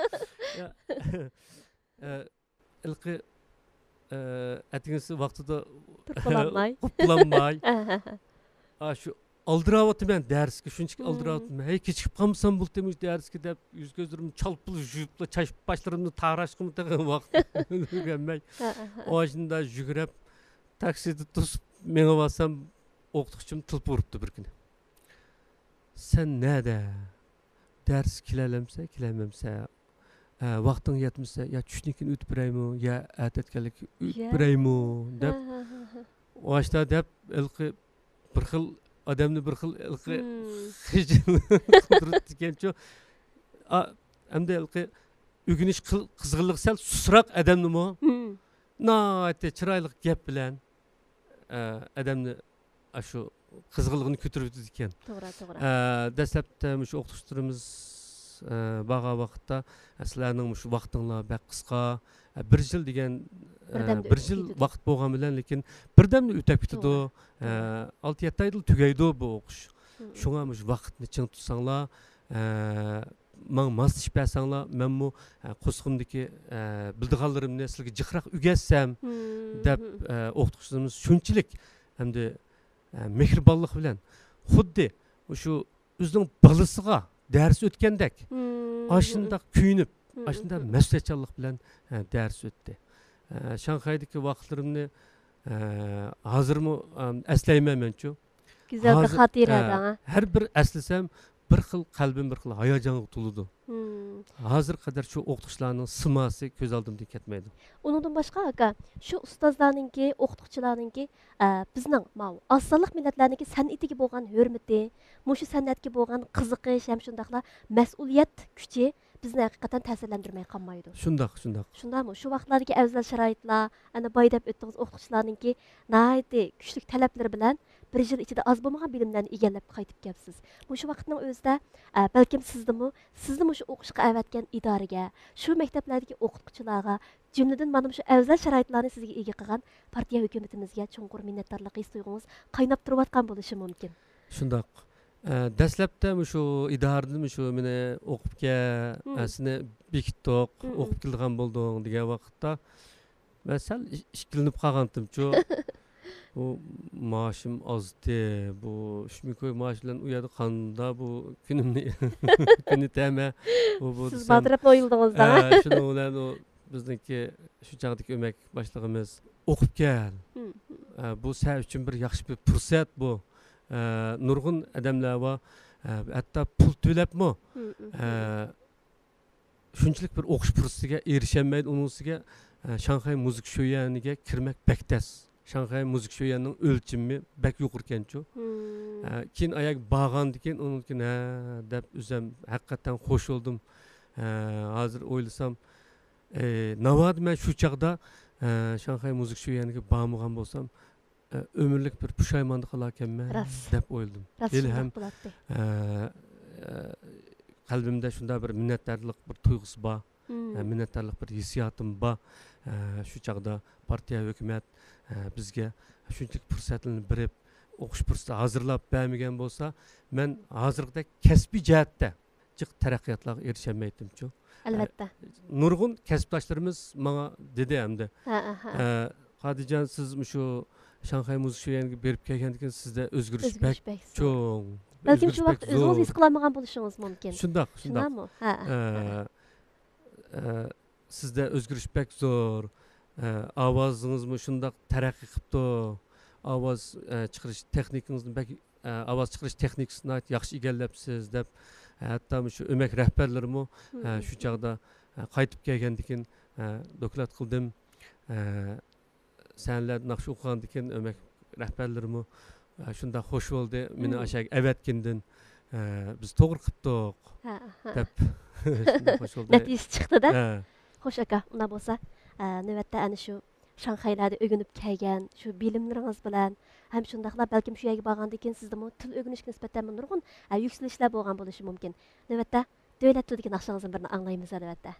يا، ئە، ھېلىقى، ئە، ئەتىگىنسى ۋاقتىدا تۇرۇپ بولالماي. قوپۇپ بولالماي. ھە، ھە، ھە. ئا، شۇ ئالدىراۋاتىمەن دەرسكە، شۇنچىلىك ئالدىراۋاتىمەن. ھەي، كېچىكىپ قالمىسام بولدى مۇشۇ دەرسكە دەپ، يۈز-كۆزلىرىمنى چالپىلا يۇيۇپلا، چاچ-باشلىرىمنى تاراشقىمۇ تېخى ۋاقىت ئۈلگۈرمەي. ھە، ھە، ھە. ئاشۇنداق يۈگۈرۈپ، تاكسىدا توسۇپ مېڭىۋالسام، ئوقۇتقۇچىم تېلېفون ئۇرۇپتۇ بىر كۈنى. سەن نەدە؟ دەرس كېلەلەمسە، كېلەلمەمسە، ئە، ۋاقتىڭ يەتمىسە، يا چۈشتىن كېيىن ئۆتۈپ بېرەيمۇ، يا ئەتەتكەنلىككە ئۆتۈپ يا. بېرەيمۇ دەپ، ھە، ھە، ھە، ھە. ئاشتا دەپ، ھېلىقى بىر خىل ئادەمنى بىر خىل ھېلىقى مم. خىجىل قىلدۇرۇپتىكەنچۇ. ئا، ئەمدى ھېلىقى ئۆگىنىش قىل-، قىزغىنلىقى سەل سۇسراق ئادەمنىمۇ مم. ناھايىتى چىرايلىق گەپ بىلەن، ئە، ئادەمنى ئاشۇ قىزغىنلىقىنى كۆتۈرۈۋېتىدىكەن. توغرا، توغرا. ئە، دەسلەپتە مۇشۇ ئوقۇتقۇچىلىرىمىز، ئە، بارغان ۋاقىتتا، ئە، سىلەرنىڭ مۇشۇ ۋاقتىڭلار بەك قىسقا، ئە، بىر يىل دېگەن، ئە، بىردەمدە بىر ئۆتۈپ يىل كېتىدۇ. ۋاقىت بولغان بىلەن، لېكىن بىردەمدە ئۆتۈپ كېتىدۇ. توغرا، ئە، توغرا. ئالتە-يەتتە ئايدىلا تۈگەيدۇ بۇ ئوقۇش. مم. شۇڭا مۇشۇ ۋاقىتنى چىڭ تۇتساڭلار، ئە، ماڭا ماسلىشىپ بەرسەڭلار، مەنمۇ، ئە، قورسىقىمدىكى، ئە، بىلىدىغانلىرىمنى سىلەرگە جىقراق ئۆگەتسەم، مم. دەپ، ئە، ئوقۇتقۇچىلىرىمىز شۇنچىلىك ئەمدى، ئە، مېھرىبانلىق بىلەن، خۇددى مۇشۇ ئۆزىنىڭ بالىسىغا دەرس ئۆتكەندەك، مم. ئاشۇنداق كۆيۈنۈپ، مم. ئاشۇنداق مەسئۇلىيەتچانلىق بىلەن، ئە، دەرس ئۆتتى. ئە، شاڭخەيدىكى ۋاقىتلىرىمنى، ئە، ھازىرمۇ، ئەم، ئەسلەيمەن مەنچۇ. گۈزەل بىر ھازىر، خاتىرە ھە، دەڭە. ھەر بىر ئەسلىسەم، بىر خىل قەلبىم بىر خىل ھاياجانغا تولىدۇ. مم. ھازىرغا قەدەر شۇ ئوقۇتقۇچىلارنىڭ سىماسى كۆز ئالدىمدىن كەتمەيدۇ. ئۇنىڭدىن باشقا، ئاكا، شۇ ئۇستازلارنىڭكى، ئوقۇتقۇچىلارنىڭكى، ئە، بىزنىڭ ماۋۇ ئاز سانلىق مىللەتلەرنىڭكى سەنئىتىگە بولغان ھۆرمىتى، مۇشۇ سەنئەتكە بولغان قىزىقىش ھەم شۇنداقلا مەسئۇلىيەت كۈچى بىزنى ھەقىقەتەن تەسىرلەندۈرمەي قالمايدۇ. شۇنداق، شۇنداق. شۇنداقمۇ؟ شۇ ۋاقىتلاردىكى ئەۋزەل شارائىتلار، ئەنە بايا دەپ ئۆتتىڭىز، ئوقۇتقۇچىلارنىڭكى ناھايىتى كۈچلۈك تەلەپلىرى بىلەن بىر يىل ئىچىدە ئاز بولمىغان بىلىملەرنى ئىگىلەپ قايتىپ كەپسىز. مۇشۇ ۋاقىتنىڭ ئۆزىدە، ئە، بەلكىم سىزدىمۇ، سىزنى مۇشۇ ئوقۇشقا ئەۋەتكەن ئىدارىگە، شۇ مەكتەپلەردىكى ئوقۇتقۇچىلارغا، جۈملىدىن مانا مۇشۇ ئەۋزەل شارائىتلارنى سىزگە ئىگە قىلغان پارتىيە ھۆكۈمىتىمىزگە چوڭقۇر مىننەتدارلىق ھېس تۇيغۇڭىز قايناپ تۇرۇۋاتقان بولۇشى مۇمكىن. شۇنداق. ئە، دەسلەپتە مۇشۇ ئىدارىدىن مۇشۇ مېنى ئوقۇپ كەل، مم. ئە، سېنى بېكىتتۇق، مم. ئوقۇپ كېلىدىغان بولدۇڭ دېگەن ۋاقىتتا مەن سەل ئىش-، ئىككىلىنىپ قالغانتىمچۇ. بۇ مائاشىم ئازتى. بۇ ئۈچ مىڭ كوي مائاش بىلەن ئۇ يەردە قانداق بۇ كۈنۈمنى، كۈنى تەمە بۇ، بۇ سىز دېسەم، بار تەرەپنى ئويلىدىڭىز-دە. ئە، شۇنىڭ بىلەن ئۇ بىزنىڭكى شۇ چاغدىكى ئۆمەك باشلىقىمىز، «ئوقۇپ كەل. مم. ئە، بۇ سەن ئۈچۈن بىر ياخشى بىر پۇرسەت بۇ. ئە، نۇرغۇن ئادەملەر بار. ئە، ھەتتا پۇل تۆلەپمۇ، مم، مم. ئە، شۇنچىلىك بىر ئوقۇش پۇرسىتىگە ئېرىشەلمەيدۇ. ئۇنىڭ ئۈستىگە، ئە، شاڭخەي مۇزىكا شۆيۈەنىگە كىرمەك بەك تەس. شاڭخەي مۇزىكا شۆيۈەننىڭ ئۆلچىمى بەك يۇقىرىكەنچۇ.» مم. ئە، كېيىن ئاياغ بارغاندىن كېيىن، ئۇنىڭدىن كېيىن، ھە، دەپ ئۆزۈم ھەقىقەتەن خوش بولدۇم. ئە، ھازىر ئويلىسام، ئە، ناۋادا مەن شۇ چاغدا، ئە، شاڭخەي مۇزىكا شۆيۈەنىگە بارمىغان بولسام، ئە، ئۆمۈرلۈك بىر پۇشايماندا قالاركەنمەن راست. دەپ ئويلىدىم. راست ھېلىھەم، شۇنداق بولاتتى. ئە، ئە، قەلبىمدە شۇنداق بىر مىننەتدارلىق بىر تۇيغۇسى بار. مم. ئە، مىننەتدارلىق بىر ھېسسىياتىم بار. ئە، شۇ چاغدا پارتىيە، ھۆكۈمەت، ئە، بىزگە شۇنچىلىك پۇرسەتلەرنى بېرىپ، ئوقۇش پۇرسىتى ھازىرلاپ بەرمىگەن بولسا، مەن ھازىرقىدەك كەسپىي جەھەتتە جىق تەرەققىياتلارغا ئېرىشەلمەيتتىمچۇ. ئەلۋەتتە. ئە، نۇرغۇن كەسىپداشلىرىمىز ماڭا دېدى ئەمدى. ھە، ھە، ھە. ئە، قادىرجان، سىز مۇشۇ شاڭخەي مۇزىكا شۆيۈەنگە بېرىپ كەلگەندىن كېيىن سىزدە ئۆزگىرىش ئۆزگىرىش بەك بەك زور. چوڭ. بەلكىم شۇ ئۆزگىرىش بەك ۋاقىتتا ئۆزىڭىز زور. ھېس قىلالمىغان بولۇشىڭىز مۇمكىن. شۇنداق، شۇنداق. شۇنداقمۇ؟ ھە، ھە، ئە، ھە. ئە، سىزدە ئۆزگىرىش بەك زور. ئە، ئاۋازىڭىزمۇ شۇنداق تەرەققىي قىپتۇ. ئاۋاز، ئە، چىقىرىش تېخنىكىڭىزنى بەك، ئە، ئاۋاز چىقىرىش تېخنىكىسىنى ناھايىتى ياخشى ئىگىلەپسىز دەپ، ھەتتا مۇشۇ ئۆمەك رەھبەرلىرىمۇ، مم. ئە، شۇ چاغدا، ئە، قايتىپ كەلگەندىن كېيىن، ئە، دوكلات قىلدىم. ئە، سەھنىلەردە ناخشا ئوقۇغاندىن كېيىن ئۆمەك رەھبەرلىرىمۇ، ئە، شۇنداق خوش بولدى، مېنى مم. ئاشەگە ئەۋەتكىنىدىن، ئە، بىز توغرا قىپتۇق ھە، ھە. دەپ شۇنداق خوش بولدى. نەتىجىسى چىقتى-دە. ھە. خوش ئاكا، ئۇنداق بولسا، ئە، نۆۋەتتە ئەنە شۇ شاڭخەيلەردە ئۆگىنىپ كەلگەن شۇ بىلىملىرىڭىز بىلەن، ھەم شۇنداقلا بەلكىم شۇ يەرگە بارغاندىن كېيىن سىزدىمۇ تىل ئۆگىنىشكە نىسبەتەن نۇرغۇن، ئە، يۈكسىلىشلەر بولغان بولۇشى مۇمكىن. نۆۋەتتە دۆلەت تىلىدىكى ناخشىڭىزدىن بىرنى ئاڭلايمىز، ئەلۋەتتە.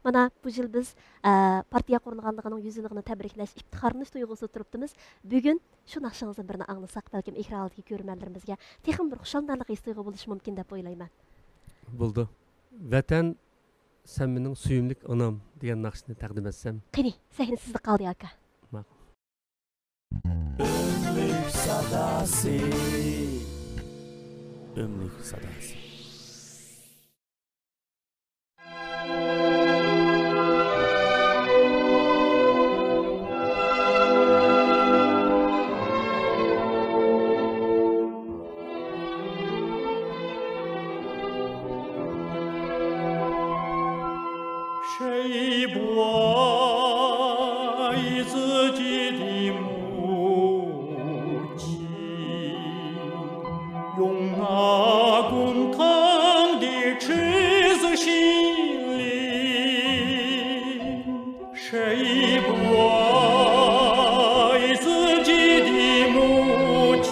مانا بۇ يىل بىز، ئە، پارتىيە قۇرۇلغانلىقىنىڭ يۈز يىللىقىنى تەبرىكلەش، ئىپتىخارلىنىش تۇيغۇسىدا تۇرۇپتىمىز. بۈگۈن شۇ ناخشىڭىزدىن بىرنى ئاڭلىساق، بەلكىم ئېكران ئالدىدىكى كۆرۈرمەنلىرىمىزگە تېخىمۇ بىر خۇشاللىنارلىق ھېس تۇيغۇ بولۇشى مۇمكىن دەپ ئويلايمەن. بولدى. ۋەتەن، سەن مېنىڭ سۆيۈملۈك ئانام دېگەن ناخشىنى تەقدىم ئەتسەم. قېنى، سەھنە سىزدە قالدى، ئاكا. ماقۇل. ئۆملۈك ساداسى. ئۆملۈك ساداسى. 谁不爱自己的母亲？用那滚烫的赤子心灵，谁不爱自己的母亲？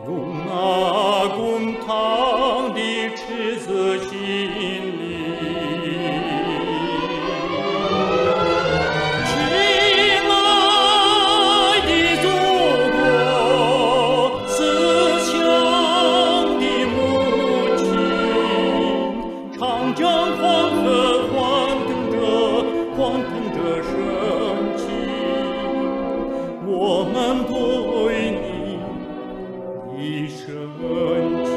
用那滚烫的赤子心灵。亲爱的祖国，慈祥的母亲，长江黄河欢腾着，欢腾着升起，我们对你 一身轻。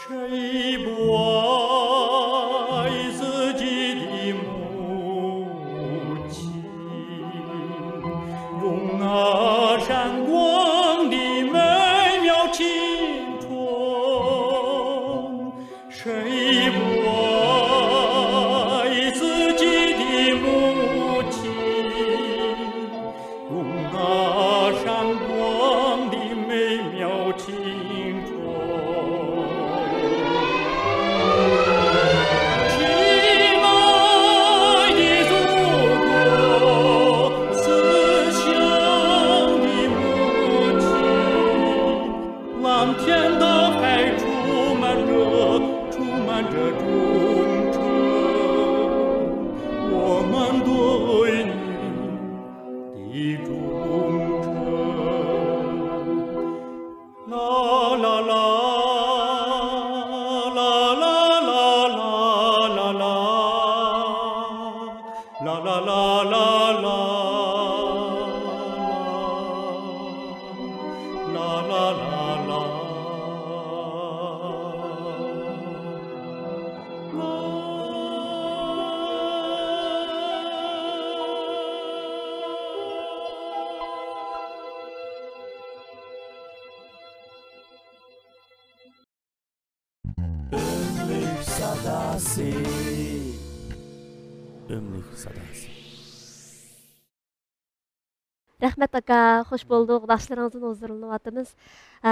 谁不爱自己的母亲？用那闪光的美妙青春，谁不爱自己的母亲？ 用那闪光的美妙青春。亲爱的祖国，慈祥的母亲，蓝天大海充满着，充满着忠诚。我们对你 的忠诚。啦啦啦，啦啦啦啦啦啦，啦啦啦啦啦，啦啦啦啦。 ئۆملۈك ساداسى. ئۆملۈك ساداسى. رەھمەت ئاكا، خوش بولدۇق، ناخشىلىرىڭىزدىن ھۇزۇرلىنىۋاتىمىز. ئە،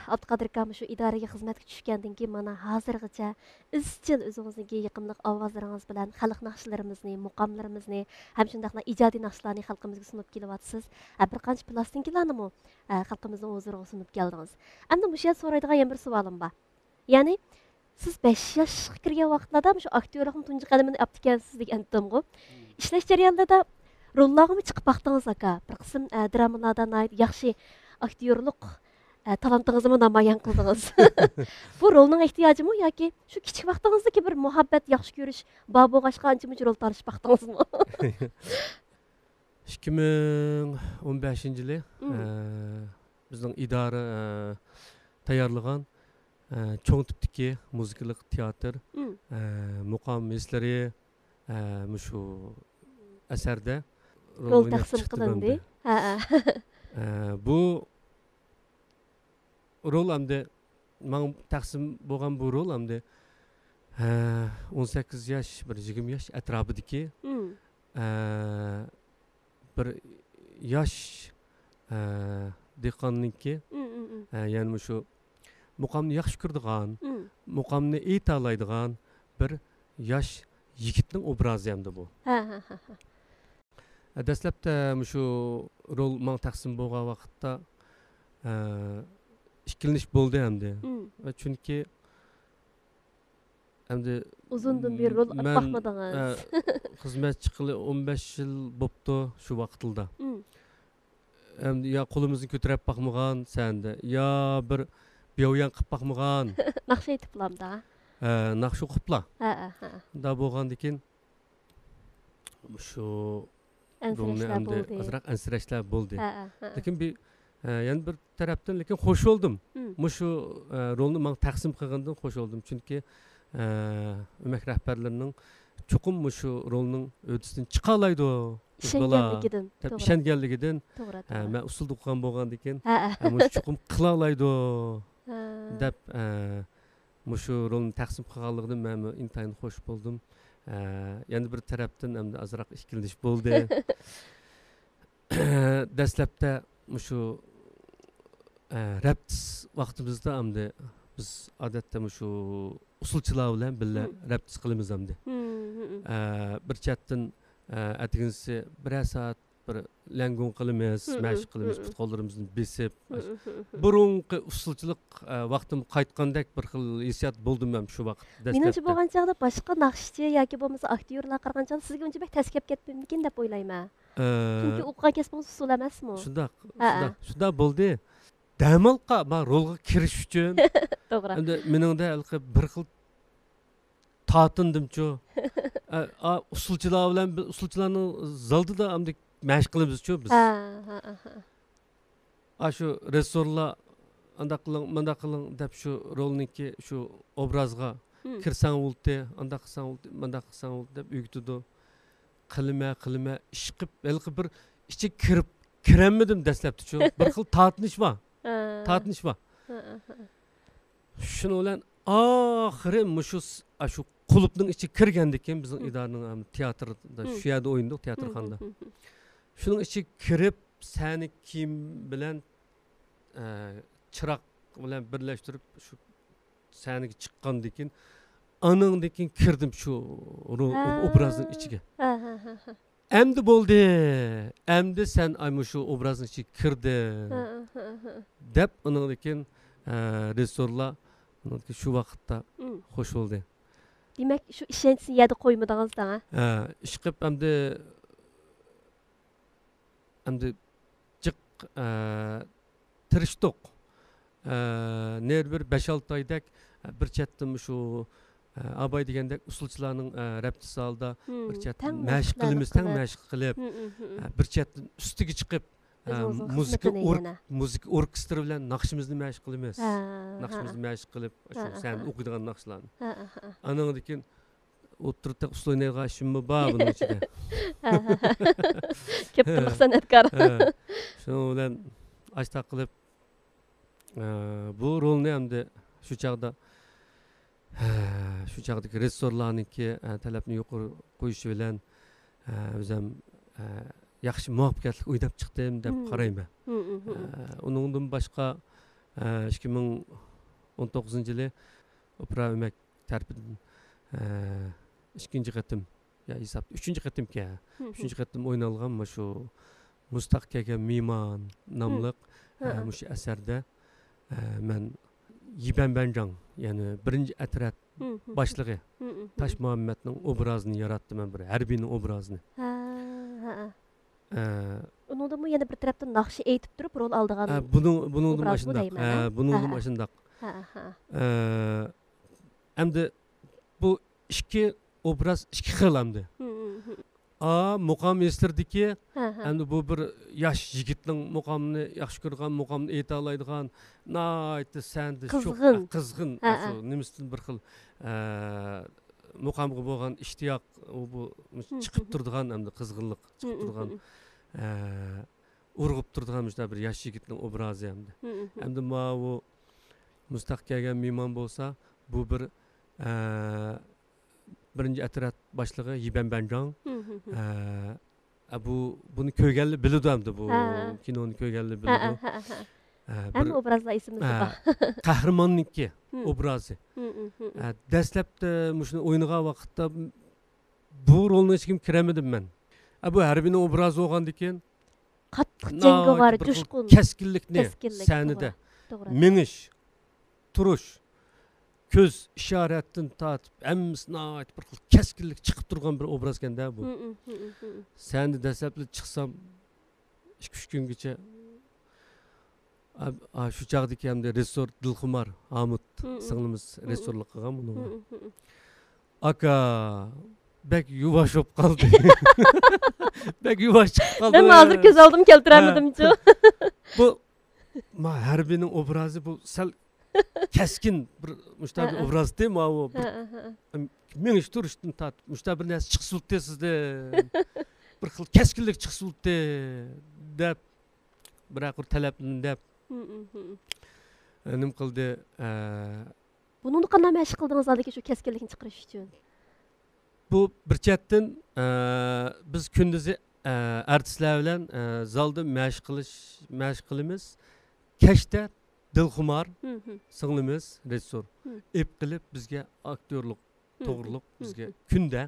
ئابدۇقادىر ئاكا مۇشۇ ئىدارىگە خىزمەتكە چۈشكەندىن كېيىن مانا ھازىرغىچە ئىزچىل ئۆزىڭىزنىڭكى يېقىملىق ئاۋازلىرىڭىز بىلەن خەلق ناخشىلىرىمىزنى، مۇقاملىرىمىزنى ھەم شۇنداقلا ئىجادىي ناخشىلارنى خەلقىمىزگە سۇنۇپ كېلىۋاتىسىز. ئە، بىر قانچە پىلاستىنكىلارنىمۇ، ئە، خەلقىمىزنىڭ ھۇزۇرىغا سۇنۇپ كەلدىڭىز. ئەمدى مۇشۇ يەردە سورايدىغان يەنە بىر سوئالىم بار. يەنى، سىز بەش ياشقا كىرگەن ۋاقىتلاردا مۇشۇ ئاكتيورلۇقنىڭ تۇنجى قەدىمىنى ئاتتىكەنسىز دېگەنتىمغۇ. ئىشلەش جەريانلىرىدا روللارغىمۇ چىقىپ باقتىڭىز، ئاكا؟ بىر قىسىم، ئە، درامىلاردا ناھايىتى ياخشى ئاكتيورلۇق، ئە، تالانتىڭىزنىمۇ نامايان قىلدىڭىز. بۇ رولنىڭ ئېھتىياجىمۇ ياكى شۇ كىچىك ۋاقتىڭىزدىكى بىر مۇھەببەت، ياخشى كۆرۈش بار بولغاچقا ئانچە-مۇنچە رول تالىشىپ باقتىڭىزمۇ؟ ئىككى مىڭ ئون بەشىنچى يىلى، مم. ئە، بىزنىڭ ئىدارە، ئە، تەييارلىغان، ئە، چوڭ تىپتىكى مۇزىكىلىق تىياتىر، مم. ئە، مۇقام ھېسلىرى، ئە، مۇشۇ ئەسەردە رول رول ئويناپ تەقسىم چىقتىم قىلىندى. ئەمدى. ھە، ھە. ئە، بۇ رول ئەمدى ماڭا تەقسىم بولغان بۇ رول ئەمدى ھە، ئون سەككىز ياش، بىر يىگىرمە ياش ئەتراپىدىكى، مم. ئە، بىر ياش، ئە، دېھقاننىڭكى، مم، مم، مم. ئە، يەنى مۇشۇ مۇقامنى ياخشى كۆرىدىغان، مم. مۇقامنى ئېيتالايدىغان بىر ياش يىگىتنىڭ ئوبرازى ئەمدى بۇ. ھە، ھە، ھە، ھە. ئە، دەسلەپتە مۇشۇ رول ماڭا تەقسىم بولغان ۋاقىتتا، ئە، ئىككىلىنىش بولدى ئەمدى. مم. ئە، چۈنكى ئەمدى ئۇزۇندىن بېرى رول ئېلىپ مەن، باقمىدىڭىز. ئە، خىزمەت چىققىلى ئون بەش يىل بوپتۇ شۇ ۋاقىتلىدا. مم. ئەمدى يا قولىمىزنى كۆتۈرۈپ باقمىغان سەندە، يا بىر بىياۋيەن قىلىپ باقمىغان. ناخشا ئېيتىپلامدا؟ ئە، ناخشا ئوقۇپلا. ھە، ھە، ھە. دا بولغاندىكىن مۇشۇ رولنى ئەنسىرەشلەر ئەمدى بولدى. ئازراق ئەنسىرەشلەر بولدى. ھە، ھە، ھە. لېكىن بىر، ئە، يەنە بىر تەرەپتىن، لېكىن خوش بولدۇم. مم. مۇشۇ، ئە، رولنى ماڭا تەقسىم قىلغىنىدىن خوش بولدۇم. چۈنكى، ئە، ئۆمەك رەھبەرلىرىنىڭ چوقۇم مۇشۇ رولنىڭ ھۆددىسىدىن چىقالايدۇ، قىز بالا، ئىشەنگەنلىكىدىن، دەپ توغرا. ئىشەنگەنلىكىدىن، توغرا، ھە، توغرا. مەن ئۇسسۇلدا ئوقۇغان بولغاندىكىن، ھە، ھە. ھە، مۇشۇ چوقۇم قىلالايدۇ، ھە. دەپ، ئە، مۇشۇ رولنى تەقسىم قىلغانلىقىدىن مەنمۇ ئىنتايىن خوش بولدۇم. ئە، يەنە بىر تەرەپتىن ئەمدى ئازراق ئىككىلىنىش بولدى. دەسلەپتە مۇشۇ، ئە، رەپتىس ۋاقتىمىزدا ئەمدى بىز ئادەتتە مۇشۇ ئۇسسۇلچىلار بىلەن بىللە مم. رەپتىس قىلىمىز ئەمدى. مم، مم، مم. ئە، بىر چەتتىن، ئە، ئەتىگىنسى بىرەر سائەت بىر لەڭگۇڭ قىلىمىز، مم، مم، مەشىق قىلىمىز، مم، مم. پۇت-قوللىرىمىزنى بېسىپ، مم، مم، مم. بۇرۇنقى ئۇسسۇلچىلىق، ئە، ۋاقتىمغا قايتقاندەك بىر خىل ھېسسىيات بولدۇم مەن شۇ ۋاقىت دەسلەپتە. مېنىڭچە بولغان چاغدا باشقا ناخشىچى ياكى بولمىسا ئاكتيورلار قارىغان چاغدا سىزگە ئۇنچە بەك تەس كەپ كەتمىدىكىن دەپ ئويلايمەن. ئە، چۈنكى ئوقۇغان كەسپىڭىز ئۇسسۇل ئەمەسمۇ؟ شۇنداق، ھە، شۇنداق، ھە. شۇنداق بولدى. دەمالقا، ما، رولغا كىرىش ئۈچۈن. توغرا. ئەمدى مېنىڭدە ھېلىقى بىر خىل تارتىندىمچۇ. ئە، ئا، ئۇسسۇلچىلار بىلەن بىز، ئۇسسۇلچىلارنىڭ زالىدا ئەمدى مەشىق قىلىمىزچۇ بىز. ھە، ھە، ھە. ئاشۇ رېژىسسورلار ئانداق قىلىڭ، مانداق قىلىڭ دەپ شۇ رولنىڭكى شۇ ئوبرازغا مم. كىرسەڭ بولدى، ئانداق قىلساڭ بولدى، مانداق قىلساڭ بولدى دەپ ئۆگىتىدۇ. قىلىمە، قىلىمە، ئىشقىپ، ھېلىقى بىر ئىچىگە كىرىپ، كىرەلمىدىم دەسلەپتىچۇ. بىر خىل تارتىنىش بار. ھە. تارتىنىش بار. ھە، ھە، ھە. شۇنىڭ بىلەن ئاخىرى مۇشۇ س-، ئاشۇ قۇلۇپنىڭ ئىچىگە كىرگەندىن كېيىن بىزنىڭ مم. ئىدارىنىڭ، ئەم، تىياتىردا، مم. شۇ يەردە ئوينىدۇق، تىياتىرخانىدا. مم، مم، مم، مم. شۇنىڭ ئىچىگە كىرىپ، سەھنە كىيىم بىلەن، ئە، چىراغ بىلەن بىرلەشتۈرۈپ، شۇ سەھنىگە چىققاندىن كېيىن، ئانىڭدىن كېيىن كىردىم شۇ رو-، ھە. ئوبرازنىڭ ئىچىگە. ھە، ھە، ھە، ھە. ئەمدى بولدى، ئەمدى سەن ئاي مۇشۇ ئوبرازنىڭ ئىچىگە كىردىڭ، ھە، ھە، ھە. دەپ، ئۇنىڭدىن كېيىن، ئە، رېژىسسورلار ئۇنىڭدىن كېيىن شۇ ۋاقىتتا مم. خوش بولدى. دېمەك، شۇ ئىشەنچنى يەردە قويمىدىڭىز دەڭە. ھە، ئىشقىپ ئەمدى ئەمدى جىق، ئە، تىرىشتۇق. ئە، نېرى بىر بەش-ئالتە ئايدەك، ئە، بىر چەتتىن شۇ، ئە، ئاباي دېگەندەك ئۇسسۇلچىلارنىڭ، ئە، رەپتىسى ھالدا مم، بىر چەتتىن تەڭ مەشىق مەشىقلەرنى قىلىمىز، تەڭ قىلىپ. مەشىق قىلىپ، مم، مم، مم. ئە، بىر چەتتىن ئۈستىگە چىقىپ، ئە، ئۆزىڭىزنىڭ مۇزىكا خىزمىتىنى ئور-، يەنە. مۇزىكا ئوركېستىرى بىلەن ناخشىمىزنى مەشىق قىلىمىز. ھە، ناخشىمىزنى ھە. مەشىق قىلىپ، شۇ ھە، ھە، سەھنىدە ھە. ئوقۇيدىغان ناخشىلارنى. ھە، ھە، ھە. ئانىڭدىن كېيىن ئوتتۇرا تېخى ئۇسسۇل ئوينايدىغان ئىشىممۇ بار بۇنىڭ ئىچىدە. ھە، ھە، ھە. كۆپ تىللىق سەنئەتكار. ھە. شۇنىڭ بىلەن ئاشتاق قىلىپ، ئە، بۇ رولنى ئەمدى شۇ چاغدا، ھە، شۇ چاغدىكى رېژىسسورلارنىڭكى، ئە، تەلەپنى يۇقىرى قويۇشى بىلەن، ئە، ئۆزۈم، ئە، ياخشى مۇۋەپپەقىيەتلىك ئويناپ چىقتىم دەپ مم. قارايمەن. مم، مم، مم. ئە، ئۇنىڭدىن باشقا، ئە، ئىككى مىڭ ئون توققۇزىنچى يىلى ئوپېرا ئۆمەك تەرىپىدىن، ئە، ئىككىنچى قېتىم، يا ھېسابتا ئۈچىنچى قېتىمكەن. مم، مم. ئۈچىنچى قېتىم ئوينالغان مانا شۇ مۇزتاغا كەلگەن مېھمان ناملىق، مم. ئە، ھە. مۇشۇ ئەسەردە، ئە، مەن يىبەن بەنجاڭ، يەنى بىرىنچى ئەترەت مم، مم. باشلىقى مم، مم. تاش مۇھەممەتنىڭ ئوبرازىنى ياراتتىم مەن، بىر ھەربىينىڭ ئوبرازىنى. ھە، ھە، ھە. ئە، ئۇنىڭدىمۇ يەنە بىر تەرەپتىن ناخشا ئېيتىپ تۇرۇپ رول ئالىدىغان ئە، بۇنىڭ، بۇنىڭدىمۇ ئوبرازمۇ ئاشۇنداق. دەيمەن، ئە، ھە؟ بۇنىڭدىمۇ ھە، ھە. ئاشۇنداق. ھە، ھە. ئە، ئەمدى بۇ ئىككى ئوبراز ئىككى خىل ئەمدى. مم، مم، مم. ئا، مۇقام ئېسىردىكى، ھە، ھە. ئەمدى بۇ بىر ياش يىگىتنىڭ مۇقامىنى ياخشى كۆرىدىغان، مۇقامنى ئېيتالايدىغان، ناھايىتى سەھنىدە شوخ، قىزغىن. ئە، قىزغىن، ھە، ئە، شۇ ھە. نېمىسىدىن بىر خىل، ئە، مۇقامغا بولغان ئىشتىياق، ئۇ بۇ مم، چىقىپ مم. تۇرىدىغان ئەمدى قىزغىنلىق چىقىپ مم، تۇرىدىغان، مم. ئە، ئۇرغۇپ تۇرىدىغان مۇشۇنداق بىر ياش يىگىتنىڭ ئوبرازى ئەمدى. مم، مم. ئەمدى ماۋۇ مۇزتاغا كەلگەن مېھمان بولسا، بۇ بىر، ئە، بىرىنچى ئەترەت باشلىقى يىبەن بەنجاڭ. ھە، بۇ، بۇنى كۆرگەنلەر بىلىدۇ ئەمدى، بۇ كىنونى كۆرگەنلەر بىلىدۇ. ھە، بىر، ھەممە ئوبرازلار ئېسىمىزدە بار. قەھرىماننىڭكى ئوبرازى. ھە، دەسلەپتە مۇشۇنى ئوينىغان ۋاقىتتا بۇ رولنىڭ ئىچىگە كىرەلمىدىم مەن. ھە، بۇ ھەربىينىڭ ئوبرازى بولغاندىكىن، قاتتىق جەڭگىۋار، ناھايىتى بىر خىل جۇشقۇن. كەسكىنلىكنى كەسكىنلىك، سەھنىدە. توغرا، توغرا. مېڭىش، تۇرۇش، كۆز ئىشارەتتىن تارتىپ، ھەممىسى ناھايىتى بىر خىل كەسكىنلىك چىقىپ تۇرغان بىر ئوبراز ئىكەن-دە بۇ. سەھنىدە دەسلەپلا چىقسام، ئىككى، ئۈچ كۈنگىچە، ئا، ئا، شۇ چاغدىكى ھەمدە رېژىسسور دىلخۇمار ھامۇت سىڭلىمىز رېژىسسورلۇق قىلغان بۇنىڭغا. ئاكا، بەك يۇۋاش بولۇپ قالدى. بەك يۇۋاش چىقىپ قالدى. مەن ھازىر كۆز ئالدىمغا كەلتۈرەلمىدىمچۇ. بۇ، ما، ھەربىينىڭ ئوبرازى بۇ سەل كەسكىن بىر مۇشۇنداق بىر ئوبرازتى ماۋۇ. بىر مېڭىش تۇرۇشتىن تارتىپ مۇشۇنداق بىر نەرسە چىقسا بولاتتى سىزدىن. بىر خىل كەسكىنلىك چىقسا بولاتتى دەپ، بىر قۇر تەلەپلىرىنى دەپ، نېمە قىلدى؟ ئە، بۇنىڭدا قانداق مەشىق قىلدىڭىز ھالدىكى شۇ كەسكىنلىكنى چىقىرىش ئۈچۈن؟ بۇ بىر چەتتىن، ئە، بىز كۈندۈزى، ئە، ئارتىسلار بىلەن، ئە، زالدا مەشىق قىلىش، مەشىق قىلىمىز. كەچتە دىلخۇمار سىڭلىمىز، رېژىسسور، ئېلىپ قېلىپ بىزگە ئاكتيورلۇق توغرۇلۇق بىزگە كۈندە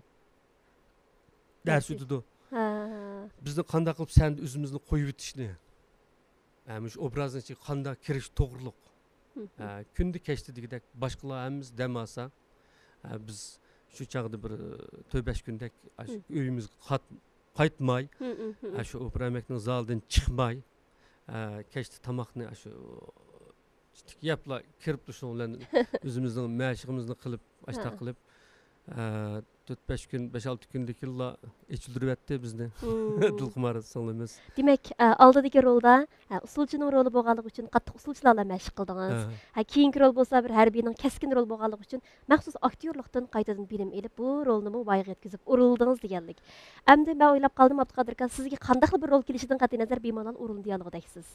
دەرس ئۆتىدۇ. بىزنى قانداق قىلىپ سەھنىدە ئۆزىمىزنى قويۇۋېتىشنى، ھە، مۇشۇ ئوبرازنىڭ ئىچىگە قانداق كىرىش توغرۇلۇق. ھە، كۈندە كەچتە دېگۈدەك باشقىلار ھەممىسى دەم ئالسا، ھە، بىز شۇ چاغدا بىر، ئە، تۆت-بەش كۈندەك ئاشۇ ئۆيىمىزگە قات-، قايتماي، ھە، شۇ ئوپېرا ئەمەكنىڭ زالىدىن چىقماي، ھە، كەچتە تاماقنى ئاشۇ تىك يەپلا كىرىپ تۇرۇشنىڭ بىلەن ئۆزىمىزنىڭ مەشىقىمىزنى قىلىپ، ئاشتاق قىلىپ، ئە، تۆت-بەش كۈن، بەش-ئالتە كۈندىكىنلا ئېچىلدۇرۇۋەتتى بىزنى. دىلخۇمار سىڭلىمىز. دېمەك، ئە، ئالدىدىكى رولدا، ئە، ئۇسسۇلچىنىڭ رولى بولغانلىقى ئۈچۈن قاتتىق ئۇسسۇلچىلار بىلەن مەشىق قىلدىڭىز. ھە، كېيىنكى رول بولسا بىر ھەربىينىڭ كەسكىن رولى بولغانلىقى ئۈچۈن مەخسۇس ئاكتيورلۇقتىن قايتىدىن بىلىم ئېلىپ، بۇ رولنىمۇ ۋايىغا يەتكۈزۈپ ئورۇنلىدىڭىز دېگەنلىك. ئەمدى مەن ئويلاپ قالدىم، ئابدۇقادىر ئاكا، سىزگە قانداقلا بىر رول كېلىشىدىن قەتئىينەزەر، بىمالال ئورۇنلىيالىغۇدەكسىز.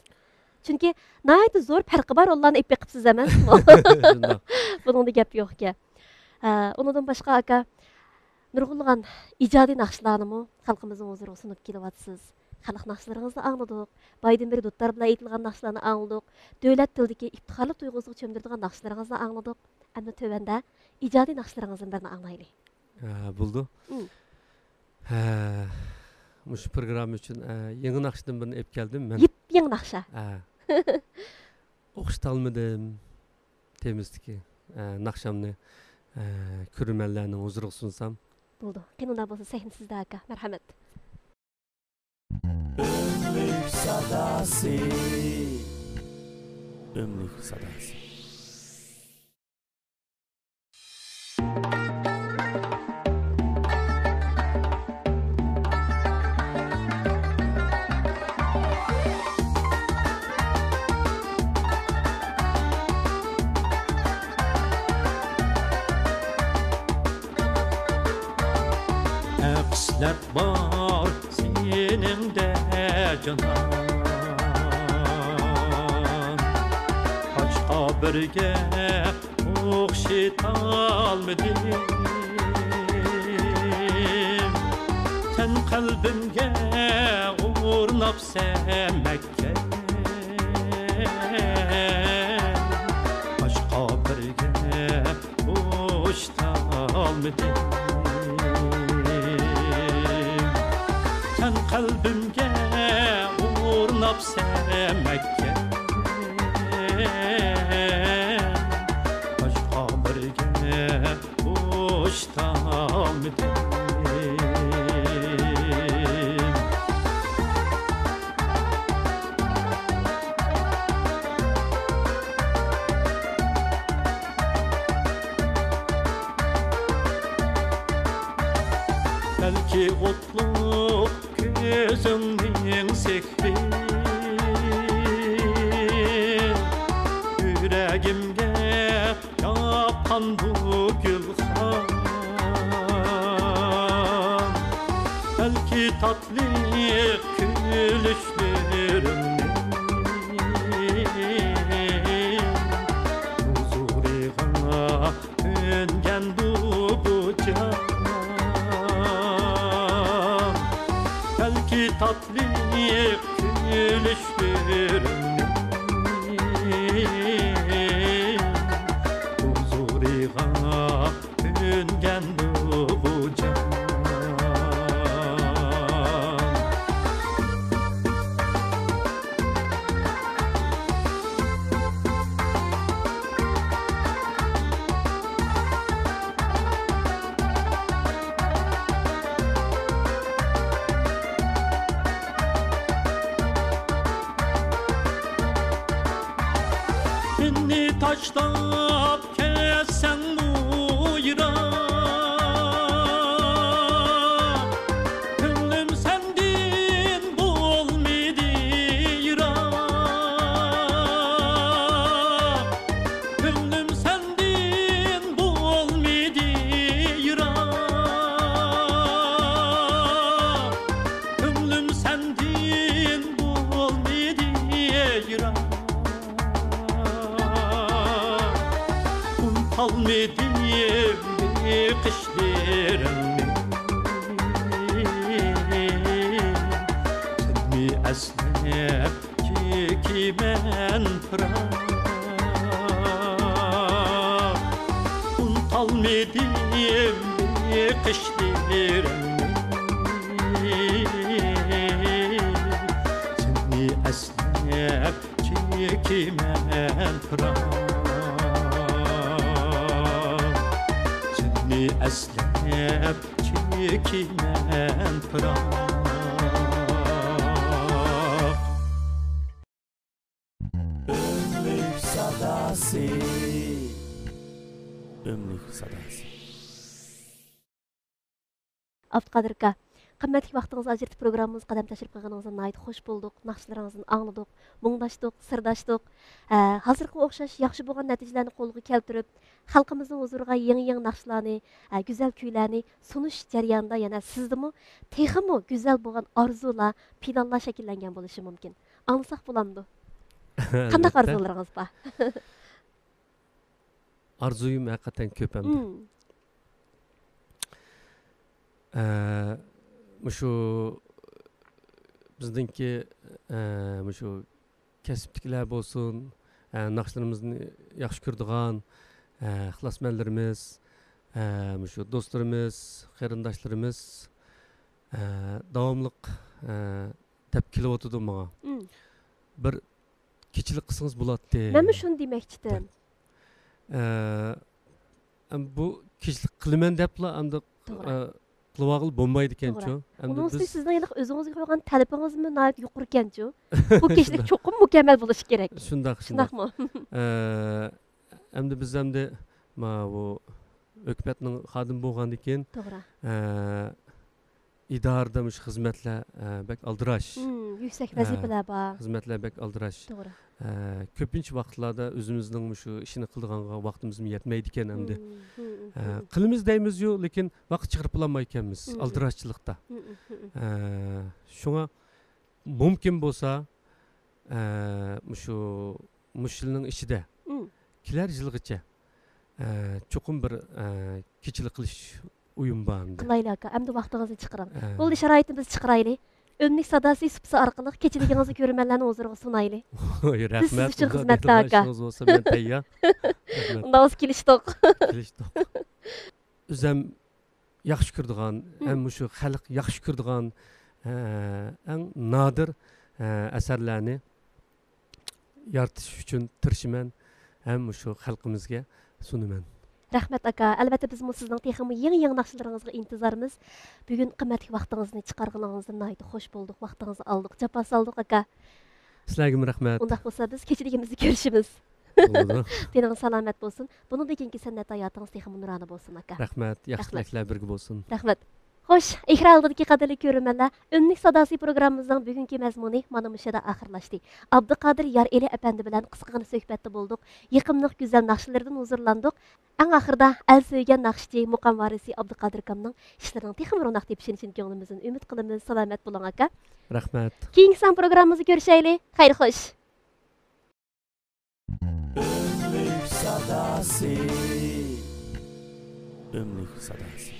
چۈنكى ناھايىتى زور پەرقى بار روللارنى ئېلىپ بېقىپسىز ئەمەسمۇ؟ شۇنداق. بۇنىڭدا گەپ يوقكەن. ھە، ئۇنىڭدىن باشقا، ئاكا، نۇرغۇنلىغان ئىجادىي ناخشىلارنىمۇ خەلقىمىزنىڭ ھۇزۇرىغا سۇنۇپ كېلىۋاتىسىز. خەلق ناخشىلىرىڭىزنى ئاڭلىدۇق. بايدىن بېرى دۇتار بىلەن ئېيتىلغان ناخشىلارنى ئاڭلىدۇق. دۆلەت تىلىدىكى ئىپتىخارلىق تۇيغۇسىغا چۆمدۈرىدىغان ناخشىلىرىڭىزنى ئاڭلىدۇق. ئەمدى تۆۋەندە ئىجادىي ناخشىلىرىڭىزدىن بىرنى ئاڭلايلى. ھە، بولىدۇ. ھە، مۇشۇ پروگرامما ئۈچۈن، ئە، يېڭى ناخشىدىن بىرنى ئېلىپ كەلدىم مەن. يېپيېڭى ناخشا. ھە. ئوخشىتالمىدىم تېمىسىدىكى، ئە، ناخشامنى، ئە، كۆرۈرمەنلەرنىڭ ھۇزۇرىغا سۇنسام. بولىدۇ. قېنى ئۇنداق بولسا سەھنە سىزدە، ئاكا. مەرھەمەت. ئۆملۈك ساداسى. ئۆملۈك ساداسى. نەقىشلەر بار سېنىڭدە جانان، باشقا بىرگە ئوخشىتالمىدىم. سەن قەلبىمگە ئورناپسەن مەھكەم، باشقا بىرگە قوشتالمىدىم. سەن قەلبىمگە ئورناپسەن مەھكەم، باشقا بىرگە قوشتالمىدىم. بەلكى ئوتلۇق كۆزۈڭنىڭ سېھرى يۈرەگىمگە ياققان بۇ گۈلخان، بەلكى تاتلىق كۈلۈشلىرىمنىڭ ھۇزۇرىغا كۆنگەندۇ بۇ جان. سېنى تاشلاپ كەتسەڭمۇ يىراق، كۆڭلۈم سەندىن بولمىدى يىراق، كۆڭلۈم سەندىن بولمىدى يىراق، كۆڭلۈم سەندىن بولمىدى يىراق. ئۇنتالمىدىم بېقىشلىرىڭنى، سەنمۇ ئەسلەپ چېكىمەن پىراق. ئۇنتالمىدىم بېقىشلىرىڭنى، سەنمۇ ئەسلەپ چېكىمەن پىراق، سېنى ئەسلەپ چېكىمەن پىراق. ئۆملۈك ساداسى. ئۆملۈك ساداسى. ئابدۇقادىر ئاكا، قىممەتلىك ۋاقتىڭىزنى ئاجرىتىپ پروگراممىمىزغا قەدەم تەشرىپ قىلغىنىڭىزدىن ناھايىتى خۇش بولدۇق. ناخشىلىرىڭىزدىن ئاڭلىدۇق، مۇڭداشتۇق، سىرداشتۇق. ھە، ھازىرقىغا ئوخشاش ياخشى بولغان نەتىجىلەرنى قولغا كەلتۈرۈپ، خەلقىمىزنىڭ ھۇزۇرىغا يېڭى-يېڭى ناخشىلارنى، ھە، گۈزەل كۈيلەرنى سۇنۇش جەريانىدا يەنە سىزدىمۇ تېخىمۇ گۈزەل بولغان ئارزۇلار، پىلانلار شەكىللەنگەن بولۇشى مۇمكىن. ئاڭلىساق بولامدۇ؟ قانداق ئەلۋەتتە. ئارزۇلىرىڭىز بار؟ ئارزۇيۇم ھەقىقەتەن كۆپ ئەمدى. مم. ئە، مۇشۇ بىزنىڭكى، ئە، مۇشۇ كەسىپتىكىلەر بولسۇن، ئە، ناخشىلىرىمىزنى ياخشى كۆرىدىغان، ئە، ئىخلاسمەنلىرىمىز، ئە، مۇشۇ دوستلىرىمىز، قېرىنداشلىرىمىز، ئە، داۋاملىق، ئە، دەپ كېلىۋاتىدۇ ماڭا. مم. بىر كېچىلىك قىلسىڭىز بولاتتى. مەنمۇ شۇنى دېمەكچىدىم. دەپ. ئە، ئەم، بۇ كېچىلىك قىلىمەن دەپلا ئەمدى، توغرا. ئە، قىلىۋالغىلى بولمايدىكەنچۇ. توغرا. ئەمدى ئۇنىڭ ئۈستىگە بىز سىزنىڭ ھېلىقى ئۆزىڭىزگە قويغان تەلىپىڭىزمۇ ناھايىتى يۇقىرىكەنچۇ. بۇ كېچىلىك شۇنداق. چوقۇم مۇكەممەل بولۇشى كېرەك. شۇنداق، شۇنداق. شۇنداقمۇ؟ ئە، ئەمدى بىز ئەمدى ماۋۇ ھۆكۈمەتنىڭ خادىمى بولغاندىن كېيىن، توغرا. ئە، ئىدارىدە مۇشۇ خىزمەتلەر، ئە، بەك ئالدىراش. مم، يۈكسەك ئە، ۋەزىپىلەر بار. خىزمەتلەر بەك ئالدىراش. توغرا. ئە، كۆپىنچە ۋاقىتلاردا ئۆزىمىزنىڭ مۇشۇ ئىشنى قىلىدىغانغا ۋاقتىمىزمۇ يەتمەيدىكەن ئەمدى. مم، مم، ئە، مم. قىلىمىز دەيمىزيۇ، لېكىن ۋاقىت چىقىرىپ بولالمايكەنمىز مم. ئالدىراشچىلىقتا. مم، مم، مم. ئە، شۇڭا مۇمكىن بولسا، ئە، مۇشۇ، مۇشۇ يىلنىڭ ئىچىدە، مم. كېلەر يىلغىچە، ئە، چوقۇم بىر، ئە، كېچىلىك قىلىش ئويۇم بار ئەمدى. قىلايلى ئاكا، ئەمدى ۋاقتىڭىزنى چىقىرىڭ. ئە. بولدى، شارائىتنى بىز چىقىرايلى. ئۆملۈك ساداسى سۇپىسى ئارقىلىق كېچىلىكىڭىزنى كۆرۈرمەنلەرنىڭ ھۇزۇرىغا سۇنايلى. ۋاي، رەھمەت. بىز سىز ئۈچۈن ئۇنداق خىزمەتتە، دەيدىغان ئاكا. ئىشىڭىز بولسا، مەن تەييار. رەھمەت. ئۇنداق بولسا كېلىشتۇق. كېلىشتۇق. ئۆزەم ياخشى كۆرىدىغان، مم. ھەم مۇشۇ خەلق ياخشى كۆرىدىغان، ئە، ئەڭ نادىر، ئە، ئەسەرلەرنى يارىتىش ئۈچۈن تىرىشىمەن، ھەم مۇشۇ خەلقىمىزگە سۇنىمەن. رەھمەت ئاكا، ئەلۋەتتە بىزمۇ سىزنىڭ تېخىمۇ يېڭى-يېڭى ناخشىلىرىڭىزغا ئىنتىزارمىز. بۈگۈن قىممەتلىك ۋاقتىڭىزنى چىقارغىنىڭىزدىن ناھايىتى خۇش بولدۇق، ۋاقتىڭىزنى ئالدۇق، جاپا سالدۇق ئاكا. سىلەرگىمۇ رەھمەت. ئۇنداق بولسا بىز كېچىلىكىمىزدە كۆرۈشىمىز. بولىدۇ. تېنىڭىز سالامەت بولسۇن. بۇنىڭدىن كېيىنكى سەنئەت ھاياتىڭىز تېخىمۇ نۇرانە بولسۇن، ئاكا. رەھمەت. ياخشى رەھمەت. تىلەكلەر بىرگە بولسۇن. رەھمەت. خوش، ئېكران ئالدىدىكى قەدىرلىك كۆرۈرمەنلەر، ئۈملۈك ساداسى پروگراممىمىزنىڭ بۈگۈنكى مەزمۇنى مانا مۇشۇ يەردە ئاخىرلاشتى. ئابدۇقادىر يارئېلى ئەپەندى بىلەن قىسقىغىنە سۆھبەتتە بولدۇق. يېقىملىق گۈزەل ناخشىلىرىدىن ھۇزۇرلاندۇق. ئەڭ ئاخىرىدا ئەل سۆيگەن ناخشىچى، مۇقام ۋارىسى ئابدۇقادىر ئاكامنىڭ ئىشلىرىنىڭ تېخىمۇ روناق تېپىشىنى چىن كۆڭلىمىزدىن ئۈمىد قىلىمىز. سالامەت بولۇڭ، ئاكا. رەھمەت. كېيىنكى سان پروگراممىمىزدا كۆرۈشەيلى. خەير خوش. ئۆملۈك ساداسى. ئۆملۈك ساداسى.